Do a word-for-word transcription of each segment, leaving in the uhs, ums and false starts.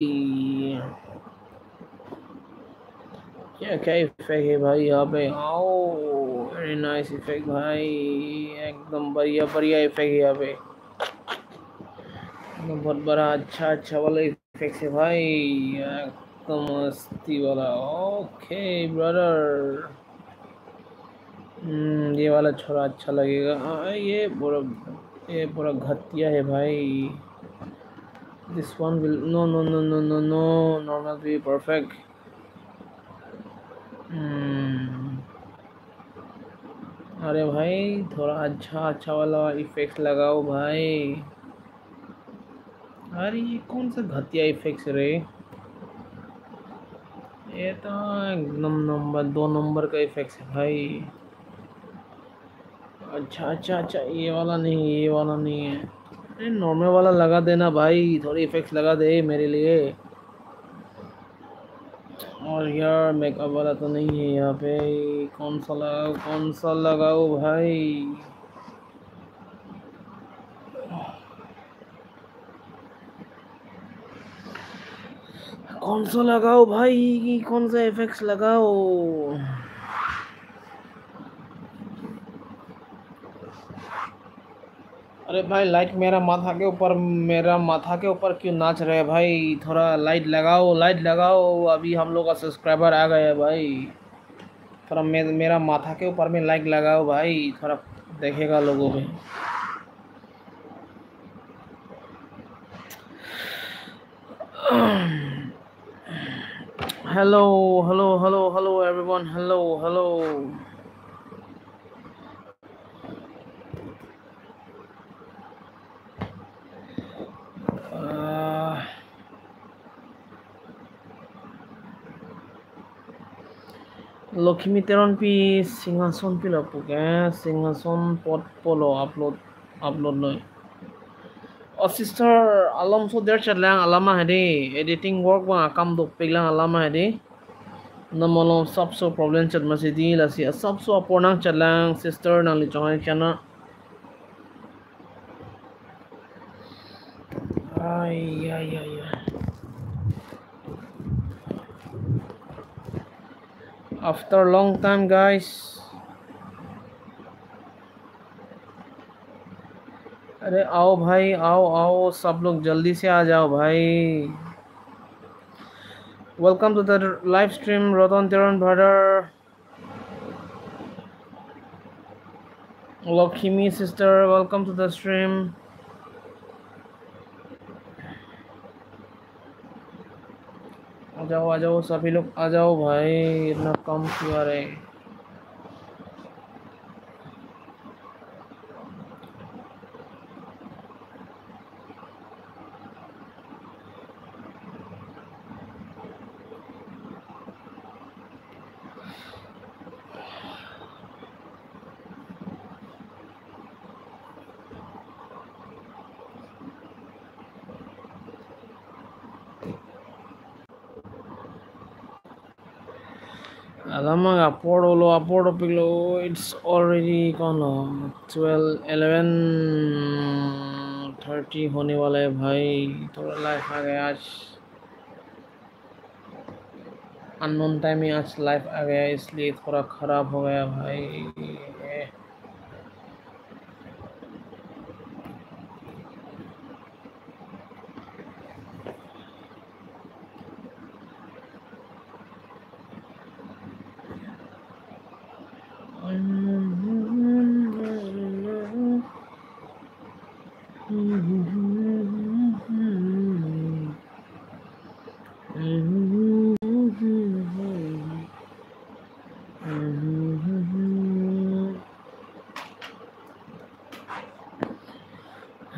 क्या क्या इफेक्ट है भाई यहाँ पे? आओ, वेरी नाइस इफेक्ट भाई, एकदम बढ़िया बढ़िया इफेक्ट है यहाँ पे। एकदम बहुत बड़ा अच्छा अच्छा वाला इफेक्ट है भाई, एकदम मस्ती वाला। Okay brother. हम्म, ये वाला थोड़ा अच्छा लगेगा। हाँ, ये पूरा, ये पूरा घटिया है भाई। This one will, no, no, no, no, no, no, normal भी perfect। हम्म, अरे भाई, थोड़ा अच्छा अच्छा वाला इफेक्ट्स लगाओ भाई। अरे, ये कौन सा घटिया इफेक्ट्स रे? ये तो एकदम नंबर दो नंबर का इफेक्ट्स है भाई। अच्छा अच्छा अच्छा, ये वाला नहीं, ये वाला नहीं है। अरे, नॉर्मल वाला लगा देना भाई, थोड़ी इफेक्ट्स लगा दे मेरे लिए। और यार, मेकअप वाला तो नहीं है यहाँ पे। कौन सा लगाओ, कौन सा लगाओ भाई? कौन सा लगाओ भाई, कौन सा इफेक्ट्स लगाओ? अरे भाई, लाइट मेरा माथा के ऊपर, मेरा माथा के ऊपर क्यों नाच रहे हैं भाई? थोड़ा लाइट लगाओ, लाइट लगाओ, अभी हम लोग का सब्सक्राइबर आ गया है भाई। थोड़ा मे-, मेरा माथा के ऊपर में लाइट लगाओ भाई, थोड़ा देखेगा लोगों में। Hello, hello, hello, hello, everyone. Hello, hello. আহ, Lakhmi Teronpi Singhason pilo puke, Singhason pot polo upload, upload noi. Oh, sister, alam so der chat lang alama hedi, editing work bang akam dopik lang alama hedi. Namolong sap so problem chat masidi lasi, sap so apor nang chat lang, sister, nangli chonghai chana. Ay, ay, ay, ay. After long time, guys. अरे आओ भाई, आओ, आओ, सब लोग जल्दी से आ जाओ भाई। Welcome to the live stream, Ratan Teron brother. Lakhmi sister, welcome to the stream. आ जाओ, आ जाओ, सभी लोग आ जाओ भाई, इतना कम क्यों आ रहे हैं? Alama apor lo, apor dopik lo, it's already kono twelve, eleven thirty होने वाला है भाई, थोड़ा लाइव आ गया आज। अननोन टाइम में आज लाइव आ गया, इसलिए थोड़ा खराब हो गया भाई।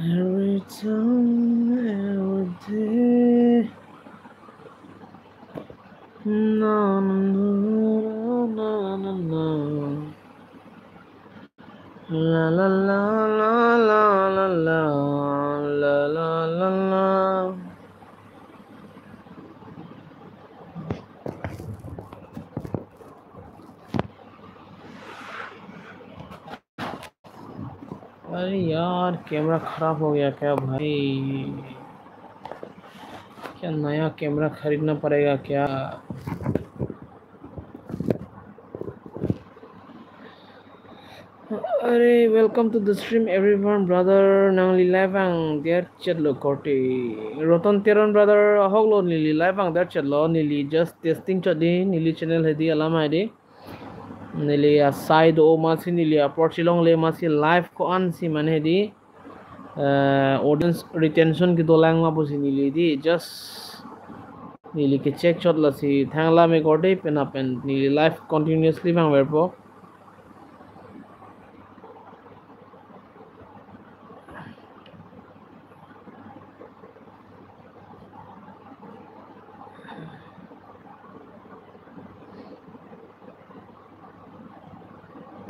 Every time, every day. Na, na, na. La, la, la. अरे यार, कैमरा खराब हो गया क्या भाई? क्या नया कैमरा खरीदना पड़ेगा क्या? अरे, welcome to the stream everyone, brother. Nangli live vangdet chetlo korte. Roton Teron brother, ahoklo, neli live vangdet chetlo, neli just testing chot di, neli channel hedi alam hedi. Neli asai do masi, neli apor chilongle masi live ko-an si mane hedi. Eh, audience retention kedo lang ma pusi neli di just neli ke check chot lasi thang la me korte pen apen neli live continuously vangverpo.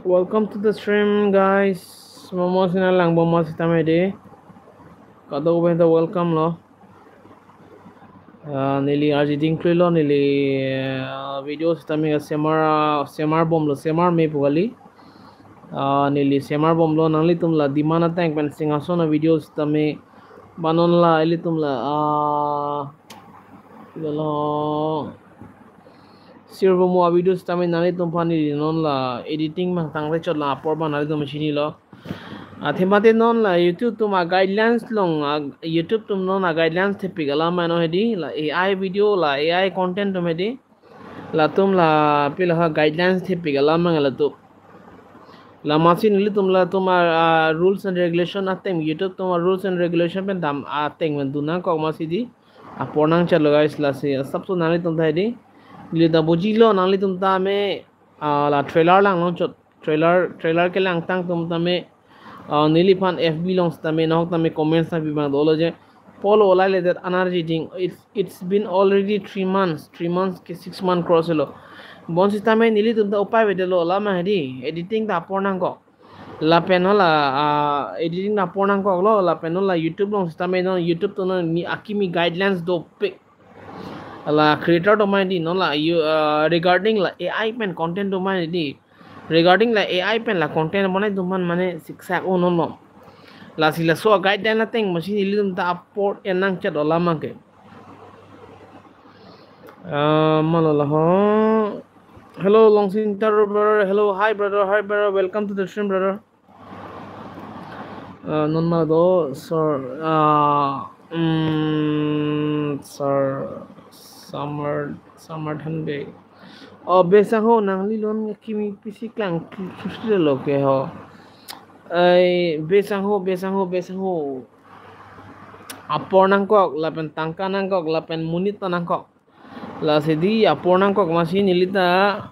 Welcome to the stream, guys. Momo sina langbom ma sitame di. Kadokave ta welcome lo. Ah, neli arji dingklui lo, neli, ah, video sitame semar, ah, semar bomlo, semar me pu kali. Ah, neli semar bomlo, nanglitum la Dima Nateng pen Singhason a-video sitame ba non la ilitum la, ah, lalo Sirvomo a-video sitame nanglitum aphan neli non la editing mangtang re chot la apor ba nanglitum chinilo. Athema te non la YouTube atum a-guidelines along, a-, YouTube atum non a-guidelines thepik alam ma non hedi, la A I video, la A I content atum hedi. Latum la pila ha guidelines thepik alam ma latum. La masi nelitum latum a, a, rules and regulation ateng, YouTube atum a-rules and regulation pen dam ateng pen dun nangkok masi di. Apor nangchetlo guys, lasi asapso nanglitum ta hedi. Neli ta bujilo nanglitum ta me, ah, la trailer lang long chot. Trailer, trailer kelangtang atum tame, ah, neliphan F B along sitame, nahok tame comments nangpi abang dolo je. Polo olai le det energy ding. It's, it's been already three months. Three months ke six months cross helo. Bonsitame nelitum ta upai avedetlo, alam ma hedi. Editing ta apor nangkok. Lapen hala, ah, editing ta apor nangkoklo. Lapen hala YouTube along sitame non YouTube atum non kimi guidelines dopik. La creator atum ma hedi non la you, uh, regarding la A I pen content atum ma hedi. Regarding la A I pen la content bonai atum aphan mane siksak un non lo. Lasi laso guideline ateng masi nelitum ta apor en nangchet alam ma ke. Uh, malo la ho. Hello, Longsing Taro brother. Hello, hi brother, hi brother. Welcome to the stream, brother. Uh, non ma do, sir, uh, mm, sir, Samar, Samar Thanbe. Oh, Besang ho, nangli lun kimi pisi klang, ki-, kisi lo ke ho. Ai, Besang ho, Besang ho, Besang ho. Apor nangkok, lapen tangka nangkok, lapen monit ta nangkok. Lasi di apor nangkok masi neli ta,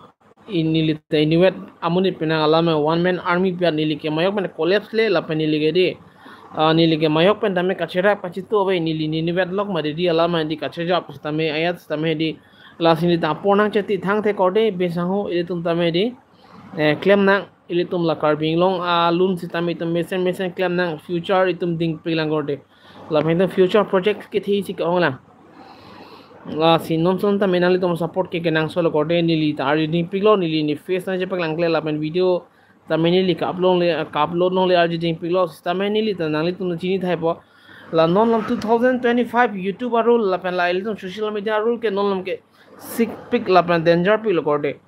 i neli ta inutvet amonit penang alam ma one man army piat neli kemayok pen collapse le lapen neli ke di. Ah, neli kemayok pen tame kacherap kachitu ave neli inutvet lok ma di alam ma di kacherap sitame ayat sitame di. Lasi neli ta apor nangcheti thangthe korte Besang ho ilitum tame di. Eh, klem nang ilitum la Karbi Anglong alun sitame itum mesen mesen klem nang future itum dingpik lang korte. Lapen itum future project kethe isi ke-ong lang. Lasi non son tame nanglitum support ke kenangsot lo korte neli ta arji dingpiklo neli ne face nangchepaklang kle lapen video tame neli ka-upload le ka-upload longle arji dingpiklo sitame neli ta nanglitum chini thaipo. La non lam two thousand twenty-five YouTube a-rule lapen la ilitum social media a-rule ke non lam ke sikpik lapen danger piklo korte.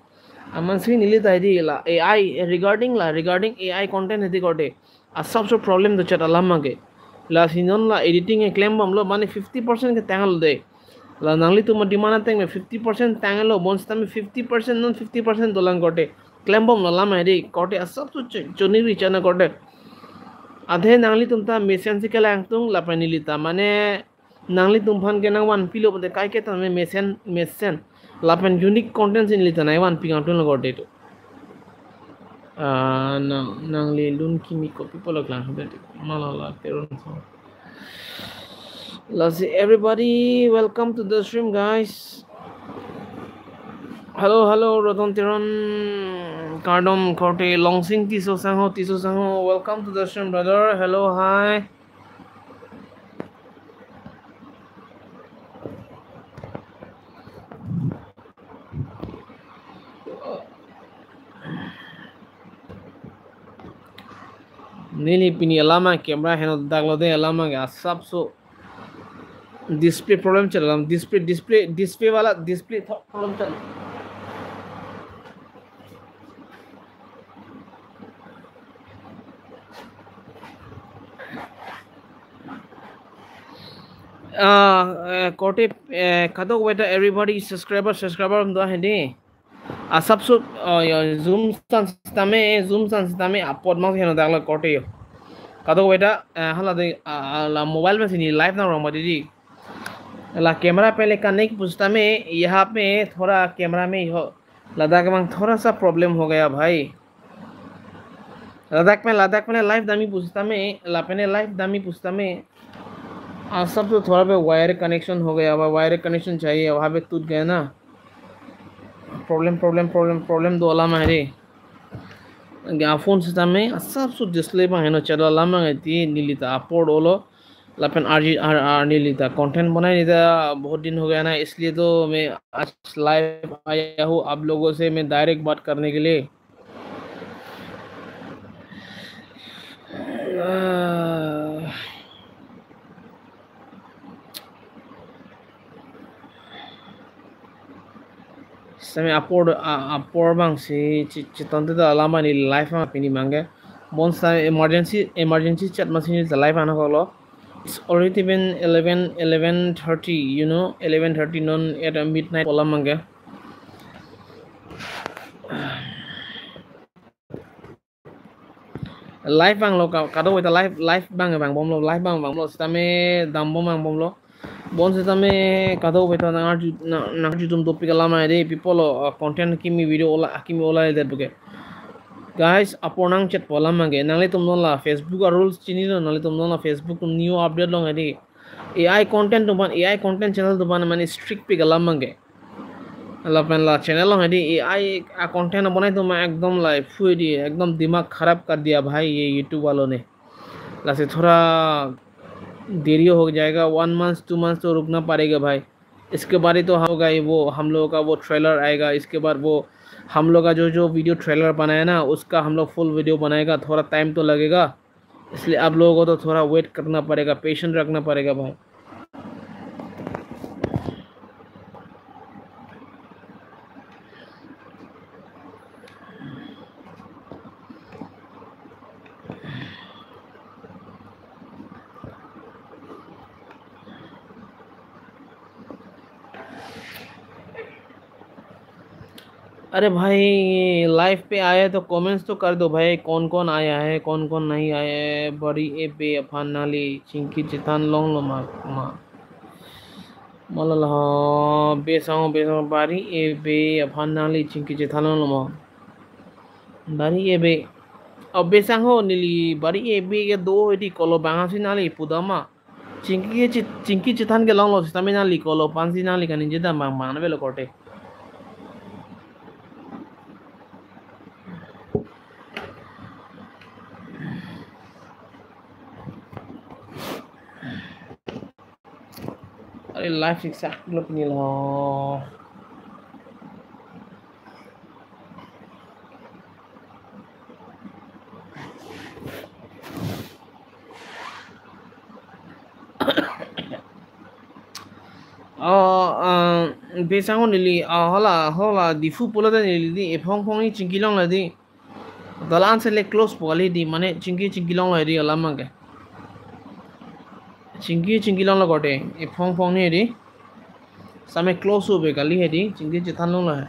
Amatsi neli ta hedi la A I regarding la, regarding A I content hedi korte. Asapso problem do chet alam ma ke. Lasi non la editing e klem bomlo mane fifty percent ke tanglo de. La nanglitum Dima Nateng me fifty percent tanglo bonsitame fifty percent non fifty percent dolang korte. Klem bomlo alam hedi korte asapso cho-, choniri chana korte. Athe nanglitum ta mesen si kelangtung lapen neli ta mane nanglitum aphan ke nangvanpilo pute kaike tame mesen, mesen. Lapen unique content si neli ta nangvanpi kangtung lo korte tu. Ah, nang, nangli lun kimi kopi pulo klang hede. Malo la Teron so. Lasi everybody, welcome to the stream, guys. Hello, hello, Roton Teron, kardom korte Longsing Tisso Sangho, Tisso Sangho, welcome to the stream, brother. Hello, hi. Neli pini alam ma camera heno daklo de alam ma ke asapso. Display problem chal raha, display, display, display wala display tho-, problem chal. Ah, eh, korte, eh, kadokave ta everybody subscriber, subscriber do hedi. Asapso, oh, yo, zoom san sitame, zoom san sitame, apot mang heno dak lo korte yo. Kadokave ta, eh, hala de, ah, ah, la mobile pensi neli live nang rong ma didi. La camera pehle connect pu sitame, yaha pe thoda camera mein ho, ladak mang thoda sa problem ho gaya bhai. Ladak pen, ladak pen live damji pu sitame, la pen live damji pu sitame, asapso thoda pe wire connection ho gaya, wa-, wire connection chahiye, wahan pe tut gaya na. Problem, problem, problem, problem do alam hai re. Ga phone sitame, asapso display bang heno chalo alam hai ti neli ta apor olo. Lapen arji, ar, ar, neli ta content banai neli ta bahut din ho gaya na, isliye to main aaj live aaya hoon aap logon se main direct baat karne ke liye. Ah. Sitame apor, a-, apor bang si chi-, chiton te ta alam ani live ma pini mangke. Bon sa emergency, emergency chat ma si neli ta live ano kolo. It's already been eleven, eleven thirty, you know, eleven thirty non at midnight alam mangke. Live bang lo ka-, kadokave ta live, live bang bang bom lo, live bang bang lo, sitame dam bom bang bom lo. Bon sitame kadokave ta nang arju, nang, nang arju tum topic alam hai de, people lo, uh, content kimi video ola, kimi ola de buke. Guys, apor nang chat po alam mangke, nanglitum non la Facebook a rules chini lo, nanglitum non la Facebook tum new update long hai de. A I content tum ban, A I content channel tum ban mane strict pik alam mangke. Lapen la channel long hai de, A I a content bonai tum ekdom la phui de, ekdom dimag kharab kar diya bhai ye YouTube walo ne. Lasi thoda deri ho jayega, one month, two months to rukna padega bhai. इसके बाद ही तो होगा ये, वो हम लोगों का वो ट्रेलर आएगा, इसके बाद वो हम लोग का जो, जो वीडियो ट्रेलर बनाया ना, उसका हम लोग फुल वीडियो बनाएगा, थोड़ा टाइम तो लगेगा, इसलिए आप लोगों को तो थोड़ा वेट करना पड़ेगा, पेशेंस रखना पड़ेगा भाई। अरे भाई, लाइव पे आए तो कमेंट्स तो कर दो भाई, कौन कौन आया है, कौन कौन नहीं आया है। Bari ebe aphan nangli chingki chethan longlo ma, ma. Malala ho, Besang ho, Besang ho, Bari ebe aphan nangli chingki chethan longlo ma. Bari ebe. Oh, Besang ho, neli Bari ebe kedo hedi kolo bang si nangli pudam ma. Chingki che-, chingki chethan ke longlo sitame nangli kolo aphan si nangli kaningje dam bang bang na avelo korte. Are live siksak lo pini lo. Oh, ah, Besang ho neli, ah, hala, hala, Diphu pulo ta neli di, ephong phong ni chingki longlo di. Dalan se le close po kali di, mane chingki chingki longlo di alam mangke. Chingki chingki longlo korte, ephong phong ni di. Same close ho be kali hedi, chingki chethan longlo hai.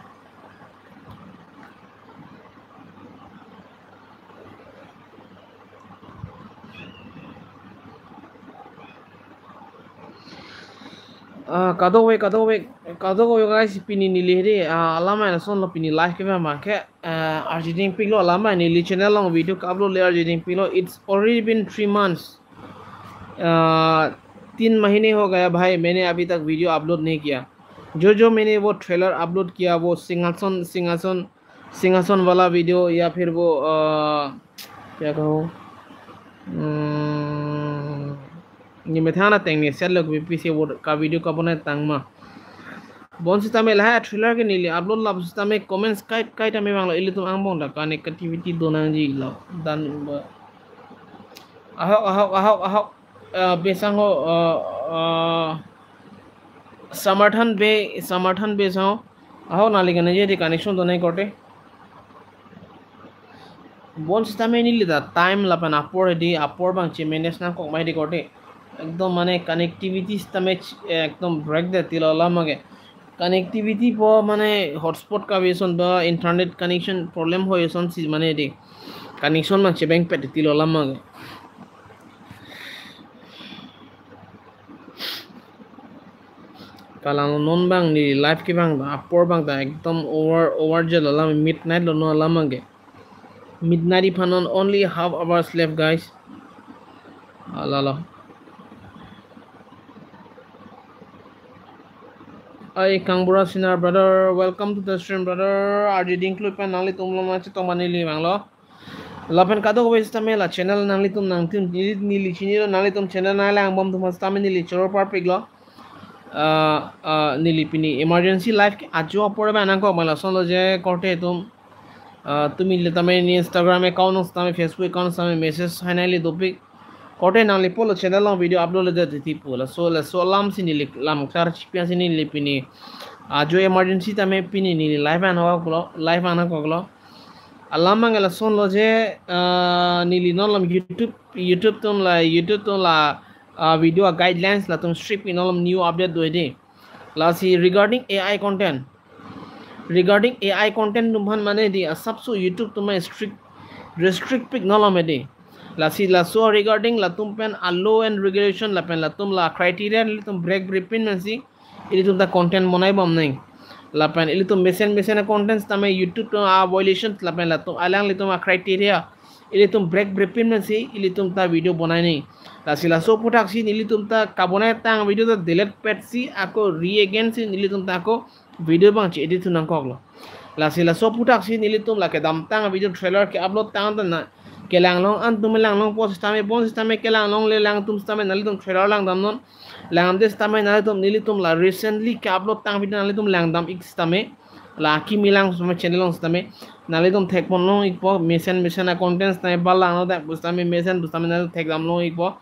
Ah, kadokave, kadokave, kadokave guys, pini neli hedi, ah, alam hai lason lo pini live ke ma ke, ah, arjuding piklo alam hai neli channel long video ka-upload le arjuding piklo. It's already been three months. Ah, तीन महीने हो गया भाई, मैंने अभी तक video upload नहीं किया। जो जो मैंने वो ट्रेलर अपलोड किया, वो सिंहासन, सिंहासन, सिंहासन वाला वीडियो या फिर वो, अ, क्या कहूँ, हम्म, ये मैं था ना तेंगे सेल लोग भी पीछे वो का वीडियो का बने तंग मा। Bon sitame lahai trailer ke neli upload lap sitame comments kait kait tame vanglo, ilitum angbong ta connectivity donangji lo. Dan ba. Ahok, ahok, ahok, ahok. Ah, Besang ho, ah, ah, Samarthan Bey, Samarthan Bey sao. Ahok nangli kaningje di connection donai korte. Bonsitame neli ta time lapen apor hedi, apor abang che-manage nangkok ma hedi korte. Ekdom mane connectivity sitame ch-, ekdom break det tilo alam abangke. Connectivity po mane hotspot kave ason ba internet connection problem hoi asonsi mane hedi. Connection abang chebeng pet tilo alam abangke. Kalang non abang neli live kevang ta, apor abang ta ekdom over, over jalo alam, midnight lo non alam abangke. Midnight iphan non, only half hours left, guys. Alalo. Ai Kangbura Sinar brother, welcome to the stream brother. Arje dingklui pen nanglitum loma chetong ma neli vanglo. Lapen kadokave sitame la channel nanglitum nangtum neli, neli chinilo, nanglitum channel nanglangbom atum sitame neli choro parpiklo. Ah, ah, neli pini emergency live ke ajo apor abang nangkok ma lasonlo je korte atum. Ah, tumi le tame neli Instagram account along sitame, Facebook account sitame message hai nangli dopik. Korte nangli pulo channel along video upload le det titi pu. Laso, laso alamsi neli lam klar chipian si neli pini ajo emergency tame pini neli live an hoklo, live an nangkoklo. Alam abang lasonlo je, ah, neli non alam YouTube, YouTube atum la, YouTube atum la, ah, video guidelines latum strict pi non alam new update do hedi. Lasi regarding A I content. Regarding A I content atum aphan mane hedi asapso YouTube atum strict, restrict pik non alam hedi. Lasi laso regarding latum pen a law and regulation lapen latum la criteria latum break break pin mansi ilitum ta content bonaibom nang. Lapen ilitum mesen mesen a content sitame YouTube atum a violation lapen latum alanglitum a criteria ilitum break break pin mansi ilitum ta video bonai nang. Lasi laso aputhaksi nelitum ta kabonaitang video ta delete petsi ako re-again si nelitum ta ako video abang che-edit thu nangkoklo. Lasi laso aputhaksi nelitum la kedamtang video trailer ke-upload tang ta na kelang long an atum lang longpo sitame, bonsitame kelang longle lang atum sitame nanglitum trailer langdam non. Langdamde sitame nanglitum nelitum la recently ke-upload tang video nanglitum langdam ik sitame. La akimi lang sitame channel along sitame nanglitum thekpon long ikpo, mesen mesen a content sitame bal langno ta pu sitame mesen pu sitame nanglitum thekdam long ikpo.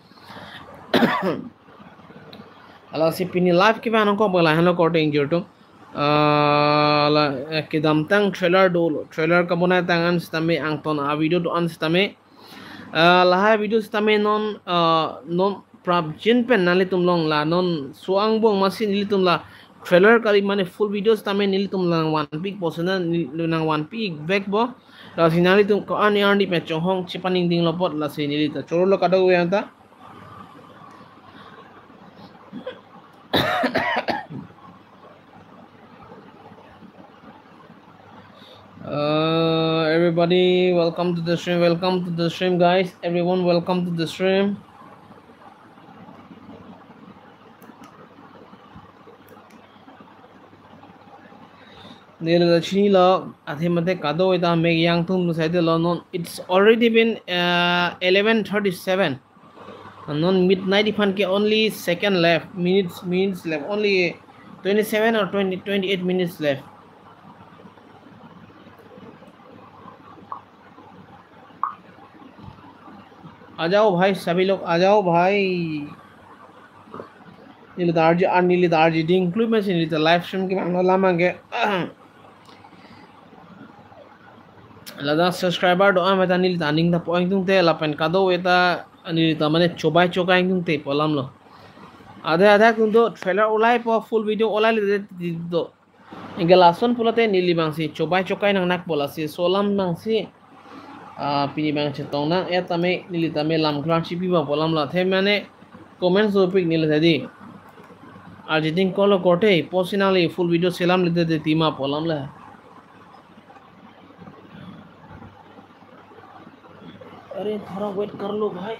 Alasi pini live kevang nangkok abang lahenlo korte ingjir atum. Ah, la, eh, kedamtang trailer dolo, trailer kabonaitang an sitame angton a video do an sitame. Ah, lahai video sitame non, ah, non prapjin pen nanglitum along la non so angbong masi nelitum la trailer kali mane full video sitame nelitum nangvanpikpo sena neli, nangvanpik vekpo. Lasi nanglitum ko-an arni pen chonghong chepaningdinglo apot lasi neli ta chorolo kadokave anta. Uh, everybody, welcome to the stream. Welcome to the stream, guys. Everyone, welcome to the stream. Neli la chinilo, athe mate kadokave ta mek yang atum saidelo non. It's already been, uh, eleven thirty-seven. Non midnight iphan ke only second left, minutes, minutes left, only twenty-seven or twenty, twenty-eight minutes left. आ जाओ भाई, सभी लोग आ जाओ भाई। Neli ta arje, ah, neli ta arje dingklui masi neli ta live stream kevang alam abangke. Ladak subscriber do-an meta neli ta aning ta po ingtungte lapen kadokave ta neli ta mane chobai chokai ingtungte pu alamlo. Ada ada atum do trailer ulaipo, full video ulaile det do. Anke lason pulote neli abangsi chobai chokai nangnakpo lasi so alam abangsi, ah, pini abang chetong nang-et tame neli tame lam klar chipiba pu alamlo athe mane comment sopik neli tadi. Arje dingkoklo korte, pusi nangli full video selamle det titi ma pu alamle. अरे थोड़ा वेट कर लो भाई।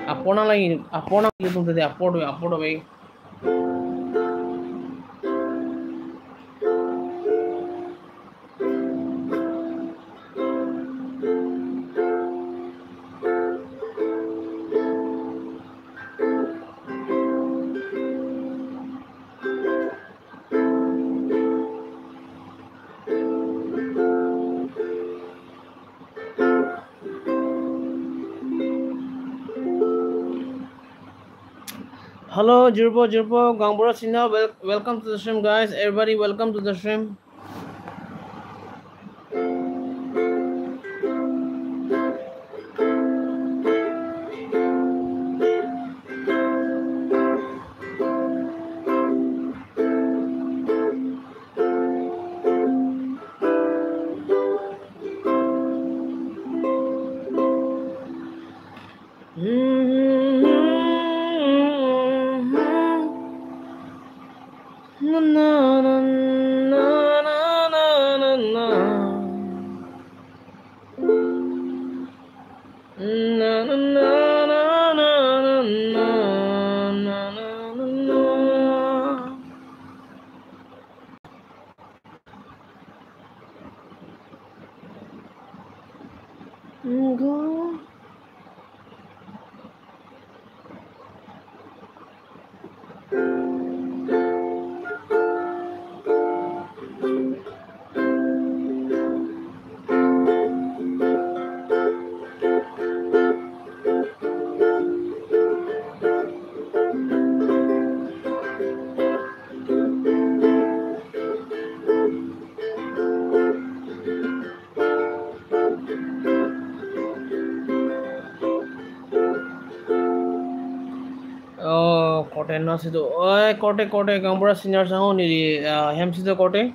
Apor nanglang, apor nanglang atum tadi apor do, apor do bai. Hello, Jurpo, Jurpo, Gangbura Senior, wel-, welcome to the stream, guys. Everybody, welcome to the stream. Oh, korte nangsi do. Oi, korte, korte, Gangbura Senior sangho neli, ah, hem si do korte.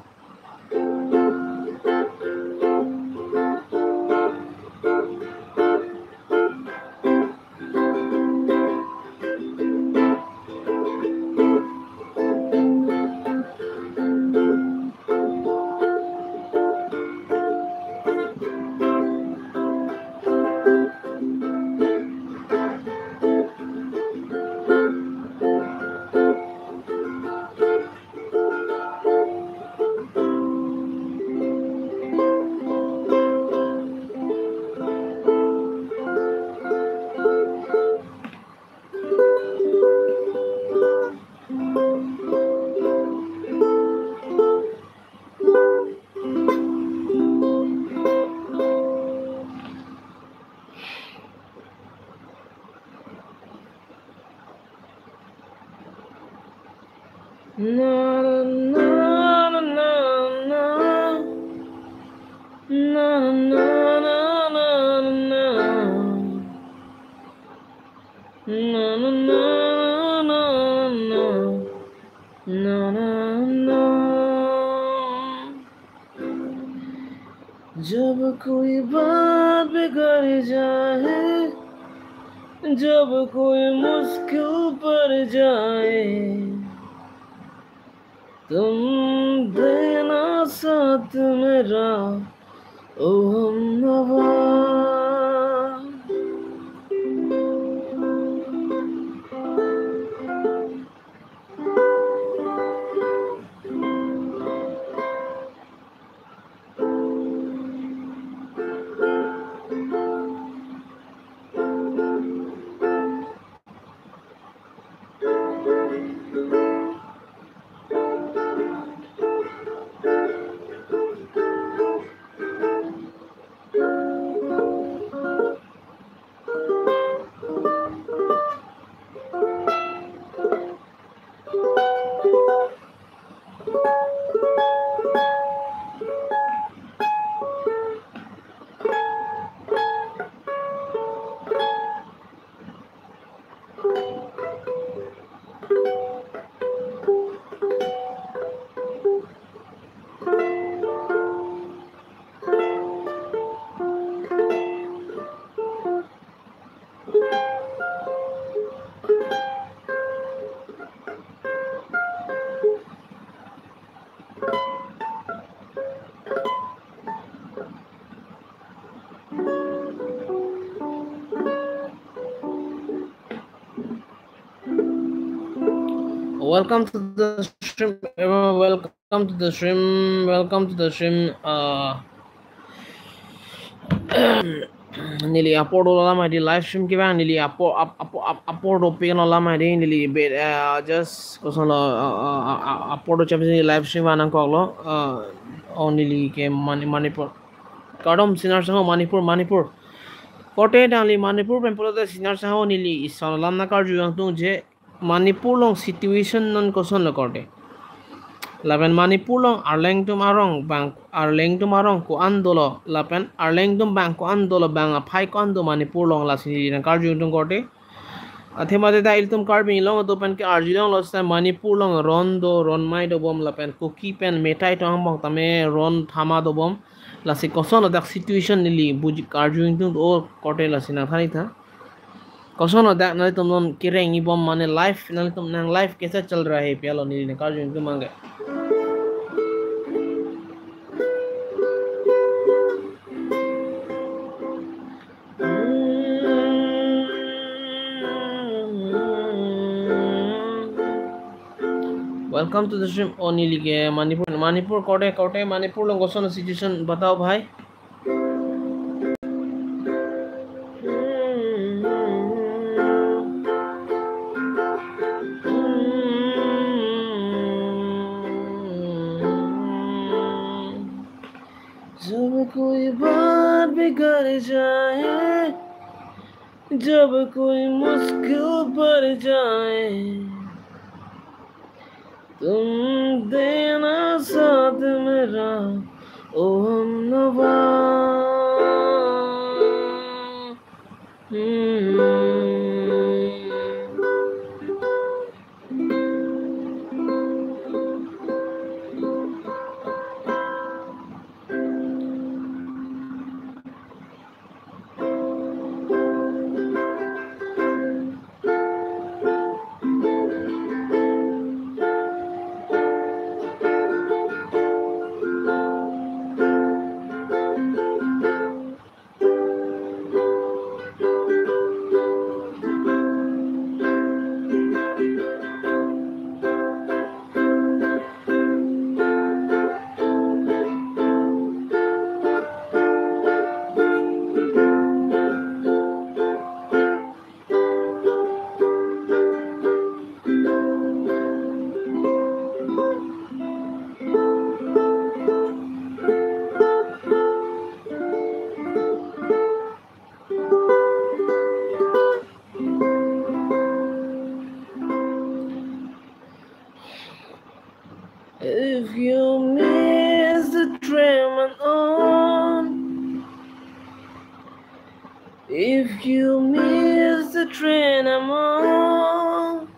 Na, na, na, na, na. Na, na, na, na, na, na. Na, na, na, na, na, na. Na, na, na. जब कोई बात बिगड़ जाए, जब कोई मुश्किल पड़ जाए, तुम देना साथ मेरा, ओ हमनवा। Welcome to the stream, everyone. Welcome to the stream. Welcome to the stream. Uh, neli apor do alam adi live stream kevang neli apor ap-, apor ap-, apor do pen alam adi neli bet, uh, just kosonlo, uh, uh, uh, uh, apor do chapsi neli live stream vang nangkoklo, uh, oh neli ke Mani-, Manipur. Kardom Senior sangho Manipur, Manipur. Korte nangli Manipur pen pulote Senior sangho neli ison alam nangkarju vangthu je. Manipur along situation non kosonlo korte. Lapen Manipur along Arleng atum arong bang, Arleng atum arong ko-an dolo, lapen Arleng atum bang ko-an dolo, bang aphai ko-an do Manipur along, lasi neli nangkarju ingtung korte. Athema te ta ilitum Karbi Anglong atum pen ke arjulonglo seta Manipur along Ron do, Ronmai dobom, lapen Kuki pen Meitei atum angbong tame Ron thama dobom. Lasi koson ladak situation neli buji karju ingtung do korte, lasi nangthan-ik tha. Koson ladak nanglitum non kereng-ik bom mane live, nanglitum nang live kaisa chal raha hai pu along neli nangkarju ingtung abang ke. Welcome to the stream. O neli ke Manipur, Manipur korte, korte Manipur along koson situation batao bhai. जब कोई बात बिगड़ जाए, जब कोई मुश्किल पड़ जाए, तुम देना साथ मेरा, ओ हमनवा। हम्म। If you miss the train, I'm on. If you miss the train I'm on,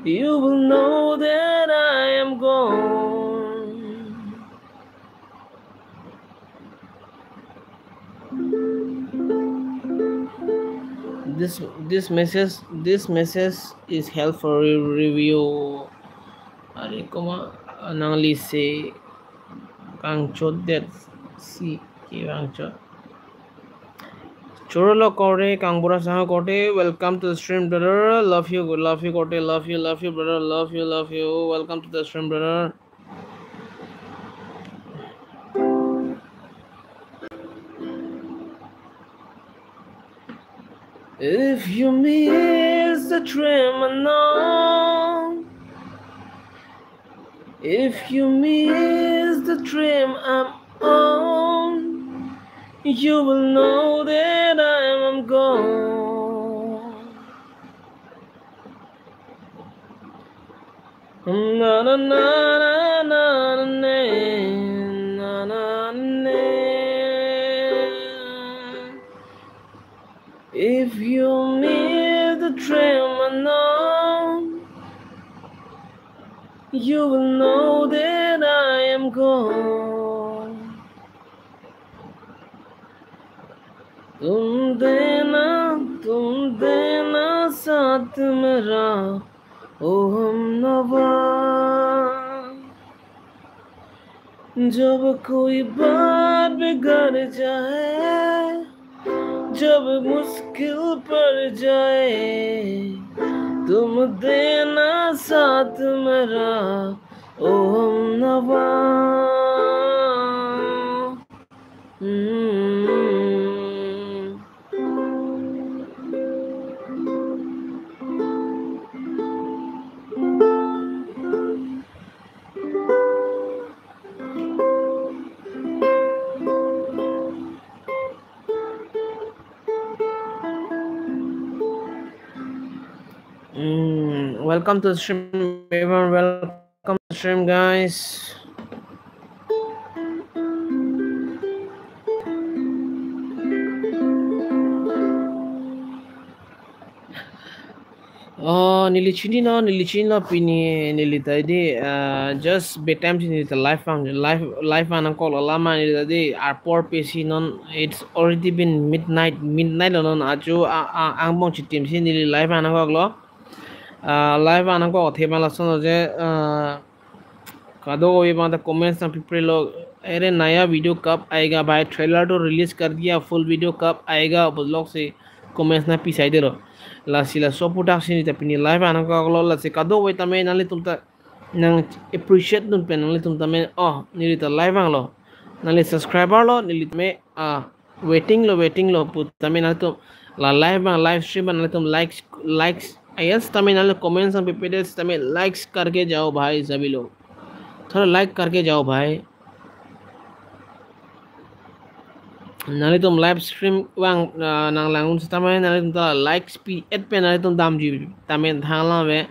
you will know that I am gone. This, this message, this message is help for re-, review. Are koma nangli si kangchot det si ke kangchot. Chorolo korte, Kangbura Sangha korte, welcome to the stream, brother. Love you, love you korte, love you, love you, brother. Love you, love you. Welcome to the stream, brother. If you miss the train, I know. If you miss the train I'm on, you will know that I am gone. Na, na, na, na, na, na, na, na, na. If you miss the train, I know, you will know that I am gone. तुम देना, तुम देना साथ मेरा, ओ हमनवा। जब कोई बात बिगड़ जाए, जब मुश्किल पड़ जाए, तुम देना साथ मेरा, ओ हमनवा। हम्म। Welcome to the stream, everyone. Welcome to the stream, guys. Oh, neli chinilo, neli chinilo pini neli ta dei, uh, just bedtime si neli ta live vang, live, live vang nangkoklo alam neli ta dei, apor pensi non, it's already been midnight, midnight lo non, ajo a, a, angbong chitim si neli live vang nangkoklo. Uh, live vang nangkok athe abang lason lo je, uh, kadokave abang ta comments nangpiprelo, "अरे नया वीडियो कब आएगा भाई, ट्रेलर तो रिलीज कर दिया, full video कब आएगा?" pu loksi comments nangpi saidelo. Lasi laso aputhak si neli ta pini live vang nangkoklo, lasi kadokave tame nanglitum ta nang appreciate dun pen nanglitum tame, oh, neli ta live vanglo, nangli subscriber lo, neli tame, ah, waiting lo, waiting lo pu tame nanglitum la live vang, live stream vang nanglitum likes, likes, yes, tame nangli comments nangpipedet tame, "likes करके जाओ भाई सभी लोग, थोड़ा like करके जाओ भाई." Nanglitum live stream vang, ah, nanglang un setame nanglitum ta likes pi-et pen nanglitum damji tame thang alam ave.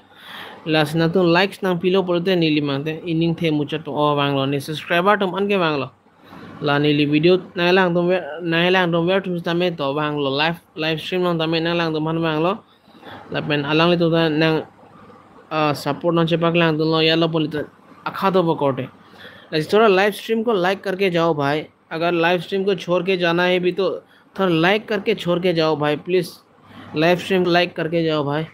Lasi nangtum likes nangpilo pulote neli mangte ining the muchot, oh, vanglo, ne subscriber atum anke vanglo. La neli video nanglangdun ver, nanglangdun ver atum tame to vanglo, live, live stream along tame nanglangdun aphan vanglo. Lapen alanglitum ta nang, ah, support nangchepaklangdunlo, yalo poli ta akha dopo korte. Lasi थोड़ा live stream को like करके जाओ भाई, अगर live stream को छोड़ के जाना है भी तो थोड़ा लाइक करके छोड़ के जाओ भाई, प्लीज। लाइव स्ट्रीम लाइक करके जाओ भाई।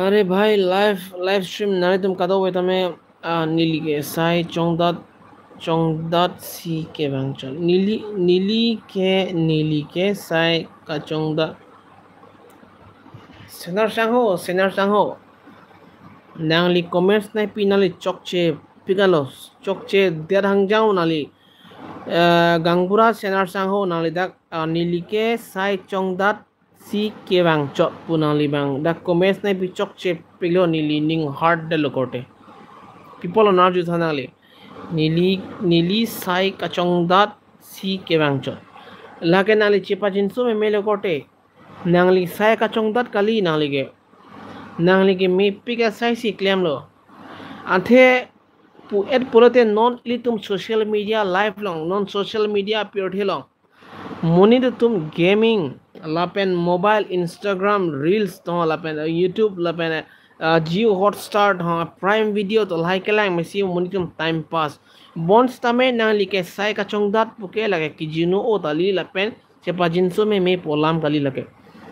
अरे भाई, live, live stream nanglitum kadokave tame, ah, neli ke sai chongdat, chongdat si kevang chot. Neli, neli ke, neli ke sai kachongdat. Senar sangho, senar sangho. Nangli comments nangpi nangli chokche piklo, chokche det hangjang nangli. Eh, gaonbura senar sangho nangli dak, ah, neli ke sai chongdat si kevang chot pu nangli abang dak comments nangpi chokche piklo, neli ning hurt detlo korte. People onarju tha nangli. Neli, neli sai kachongdat si kevang chot. Lake nangli chepajinso memelo korte. Nangli sai kachongdat kali nangli ke. Nangli ke mepik asai si klemlo. Athe pu-et pulote non ilitum social media live along, non social media pirthe along monit atum gaming, lapen mobile, Instagram, reels to, lapen, uh, YouTube, lapen, uh, Jio Hotstar to, Prime Video to, lahai kelang mesi monit atum time pass. Bonsitame nangli ke sai kachongdat puke lake kijinu-o tali lapen chepajinso meme pu alam kali lake.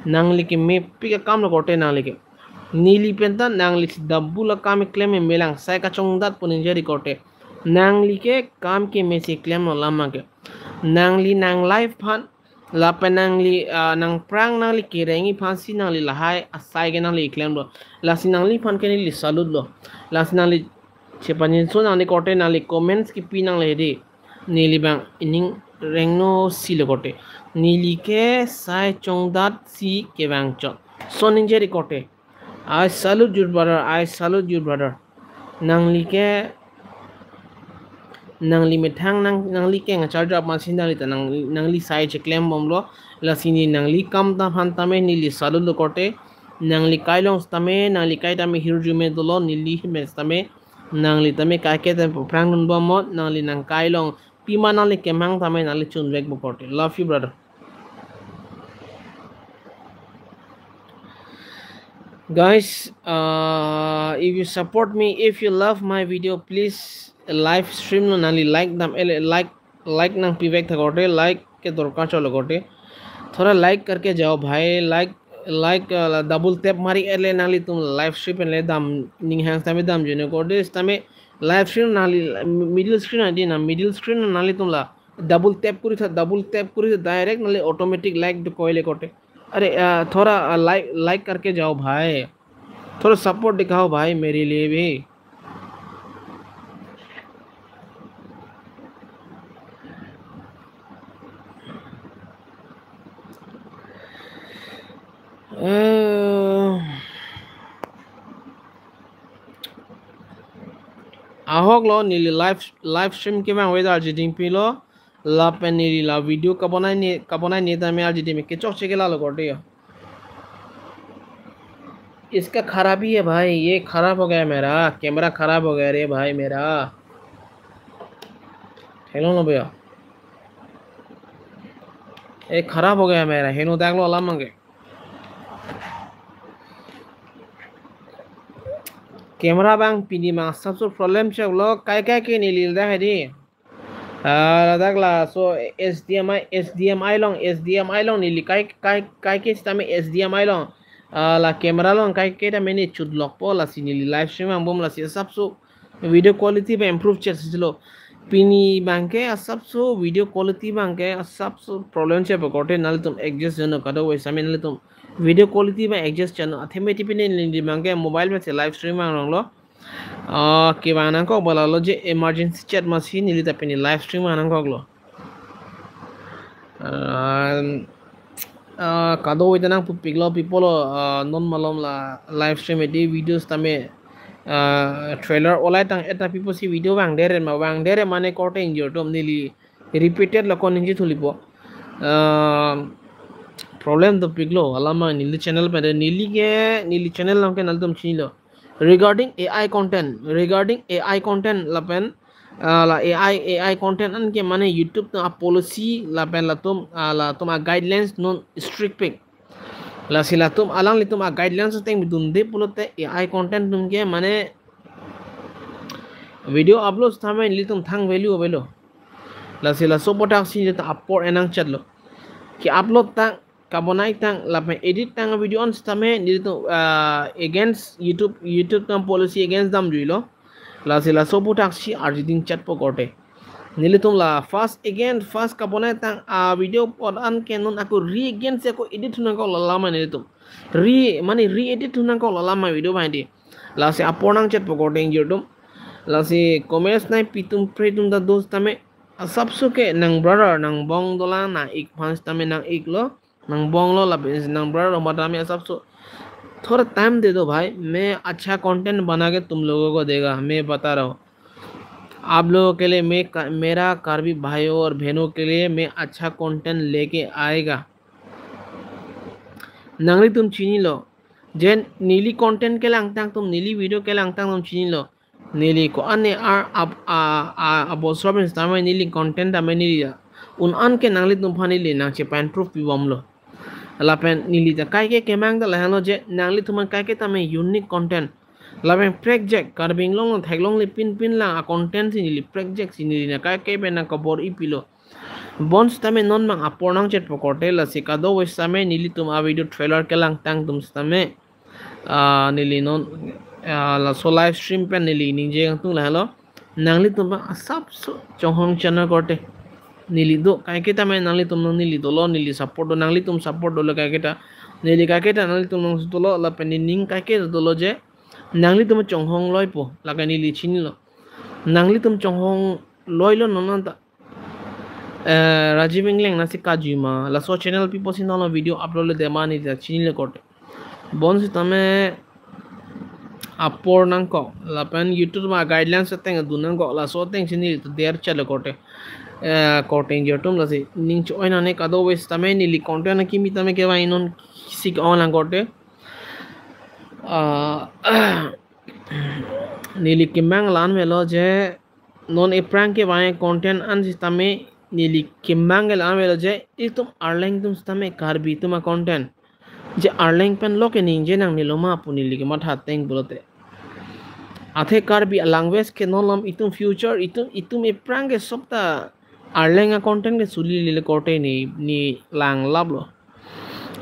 Nangli ke mepik akam lo korte nangli ke. Neli pen ta nangli si double akam keklem memelang, sai kachongdat pu ningje ri korte. Nangli ke kam keme si klemlo alam ke. Nangli nang life aphan, lapen nangli, ah, nangphrang nangli kerengji aphan si nangli lahai asai ke nangli klemlo. Lasi nangliphan ke neli salute lo. Lasi nangli chepajinso nangli korte, nangli comments kipi nangli dei. Neli abang ining rengno silo korte. Neli ke sai chongdat si kevang chot. So ningje ri korte. I salute you, brother. I salute you, brother. Nangli ke, nangli methang nang, nangli ke ngacharjap aphan si nangli ta nang, nangli sai cheklem bomlo. Lasi ne nangli kam ta aphan tame neli salute lo korte. Nangli kai along tame, nangli kai tame hirjume dolo, neli me tame, nangli tame kai ke tame phrang dun bomlo, nangli nang kai along pima nangli kemang tame nangli chunvek bo korte. Love you, brother. Guys, uh, if you support me, if you love my video, please live stream lo nangli like dam, eh, like, like nangpivek tha korte, like ke dorkar cholo korte. थोड़ा like करके जाओ भाई, like like, uh, la double tap mari ele nanglitum live stream pen le dam, ning hang sitame damjui non korte, sitame live stream nangli middle screen adi na, middle screen nanglitum la double tap kuri tha, double tap kuri tha, direct nangli automatic like do koile korte. अरे, uh, थोड़ा, uh, like, like करके जाओ भाई, थोड़ा सपोर्ट दिखाओ भाई मेरे लिए भी। Eh, ahok lo neli live, live stream kevang weather jiding pilo. Lapen neli la video kabonai ne, kabonai ne tame arjidime kechokche ke lalo korte yo. इसका खराबी है भाई, ये खराब हो गया मेरा, कैमरा खराब हो गया रे भाई मेरा। Hello no भैया, ये खराब हो गया मेरा, heno dak lo alam mangke. Camera bang pini mang sabso problem chek lo, kai kai ke neli dak hedi. Ah, ladak laso H D M I, H D M I along, H D M I along neli kai, kai, kai ke sitame H D M I along. Ah, la camera along kai ke tame ne chutlokpo, lasi neli live stream angbom, lasi asapso video quality ba improve chesilo. Pini bangke asapso video quality bangke asapso problem chepo korte, nanglitum adjust jono kado we sitame nanglitum video quality ba adjust chano. Athema ti pini neli bangke mobile masi live stream anglong lo. Ah, kevang nangkok ba lalo je emergency chat masi neli ta pini live stream vang nangkok lo. Ah, ah, kado ita nangpupik lo people lo, ah, non malom la live stream edi videos tame, ah, trailer olai tang eta people si video vangdere ma, vangdere mane korte ingjir atum neli repeated lo ko ningje thulipo. Ah, problem dopik lo, alam mang neli channel pen, neli ke, neli channel along ke nanglitum chinilo. Regarding A I content, regarding A I content lapen, ah, la A I, A I content anke mane YouTube atum a policy lapen latum, ah, latum a guidelines non strict pik. Lasi latum alanglitum a guidelines ateng dunde pulote A I content atum ke mane video upload sitame nelitum thang value avelo. Lasi laso aputhak si jeta apor enang chat lo. Ke-upload tang, kabonai tang, lapen edit tang video an sitame nelitum, ah, against YouTube, YouTube atum policy against damjui lo. Lasi laso aputhak si arjiding chatpo korte. Nelitum la first again, first kabonai tang a video apot anke non ako re-again si ako edit thu nangkok lo alam mane nelitum. Re, mane re-edit thu nangkok lo alam mane video bang di. Lasi apor nang chatpo korte ingjir atum. Lasi comments nangpi atum pre atum ta do sitame asapso ke nang brother nang bong dolang, nang-ik aphan sitame nang-ik lo, nang bong lo, lapen nang brother lo matame asapso. थोड़ा टाइम दे दो भाई, मैं अच्छा कंटेंट बना के तुम लोगों को देगा, मैं बता रहा हूँ। आप लोगों के लिए मैं का-, मेरा कार्बी भाइयों और बहनों के लिए मैं अच्छा कंटेंट लेके आएगा। Nanglitum chinilo je neli content kelang tang atum, neli video kelang tang atum chinilo. Neli ko-an ne ar ab-, a, a, abosor pen sitame neli content tame neli ya un-an ke nanglitum aphan neli nangchepa-improve pibomlo. Lapen neli ta kaike kemang ta lahenlo je nanglitum aphan kaike tame unique content. Lapen prekjak Karbi Anglong along theklongle pinpin lang a content si neli prekjak si neli nang kaike pen nang kabor-i pilo. Bonsitame non mang apor nang chatpo korte, lasi kado-ave sitame nelitum a video trailer kelang tang atum sitame, ah, neli non, ah, laso live stream pen neli ningje kangtung lahelo. Nanglitum bang asapso chonghong channel korte. Neli do, kaike tame nanglitum non neli dolo, neli support do, nanglitum support dolo kaike ta. Neli kaike ta nanglitum non dolo, lapen nening kaike dolo je nanglitum chonghong loipo, lake neli chinilo. Nanglitum chonghong loilo non anta. Eh, Rajiv Engleng nasi kajui ma, laso channel pi apotsi non lo video upload le dema neli ta chinilo korte. Bonsitame apor nangkok, lapen YouTube ma guidelines ateng dun nangkok, laso ateng si neli ta der chalo korte. Eh, korte ingjir atum, lasi ning cho-oi nang ne kado-ave sitame neli content akimi tame kevang non si ke-ong lang korte. Ah, neli kemang la-an avelo je non ephrang kevang content an sitame neli kemang la-an avelo je itum Arleng atum sitame Karbi atum a content. Je Arleng pen lo ke ningje nangnelo ma pu neli kematha ateng pulote. Athe Karbi a language ke non lom itum future itum, itum ephrang ke sopta Arleng a content ke suli lele korte ne, ne lang laplo.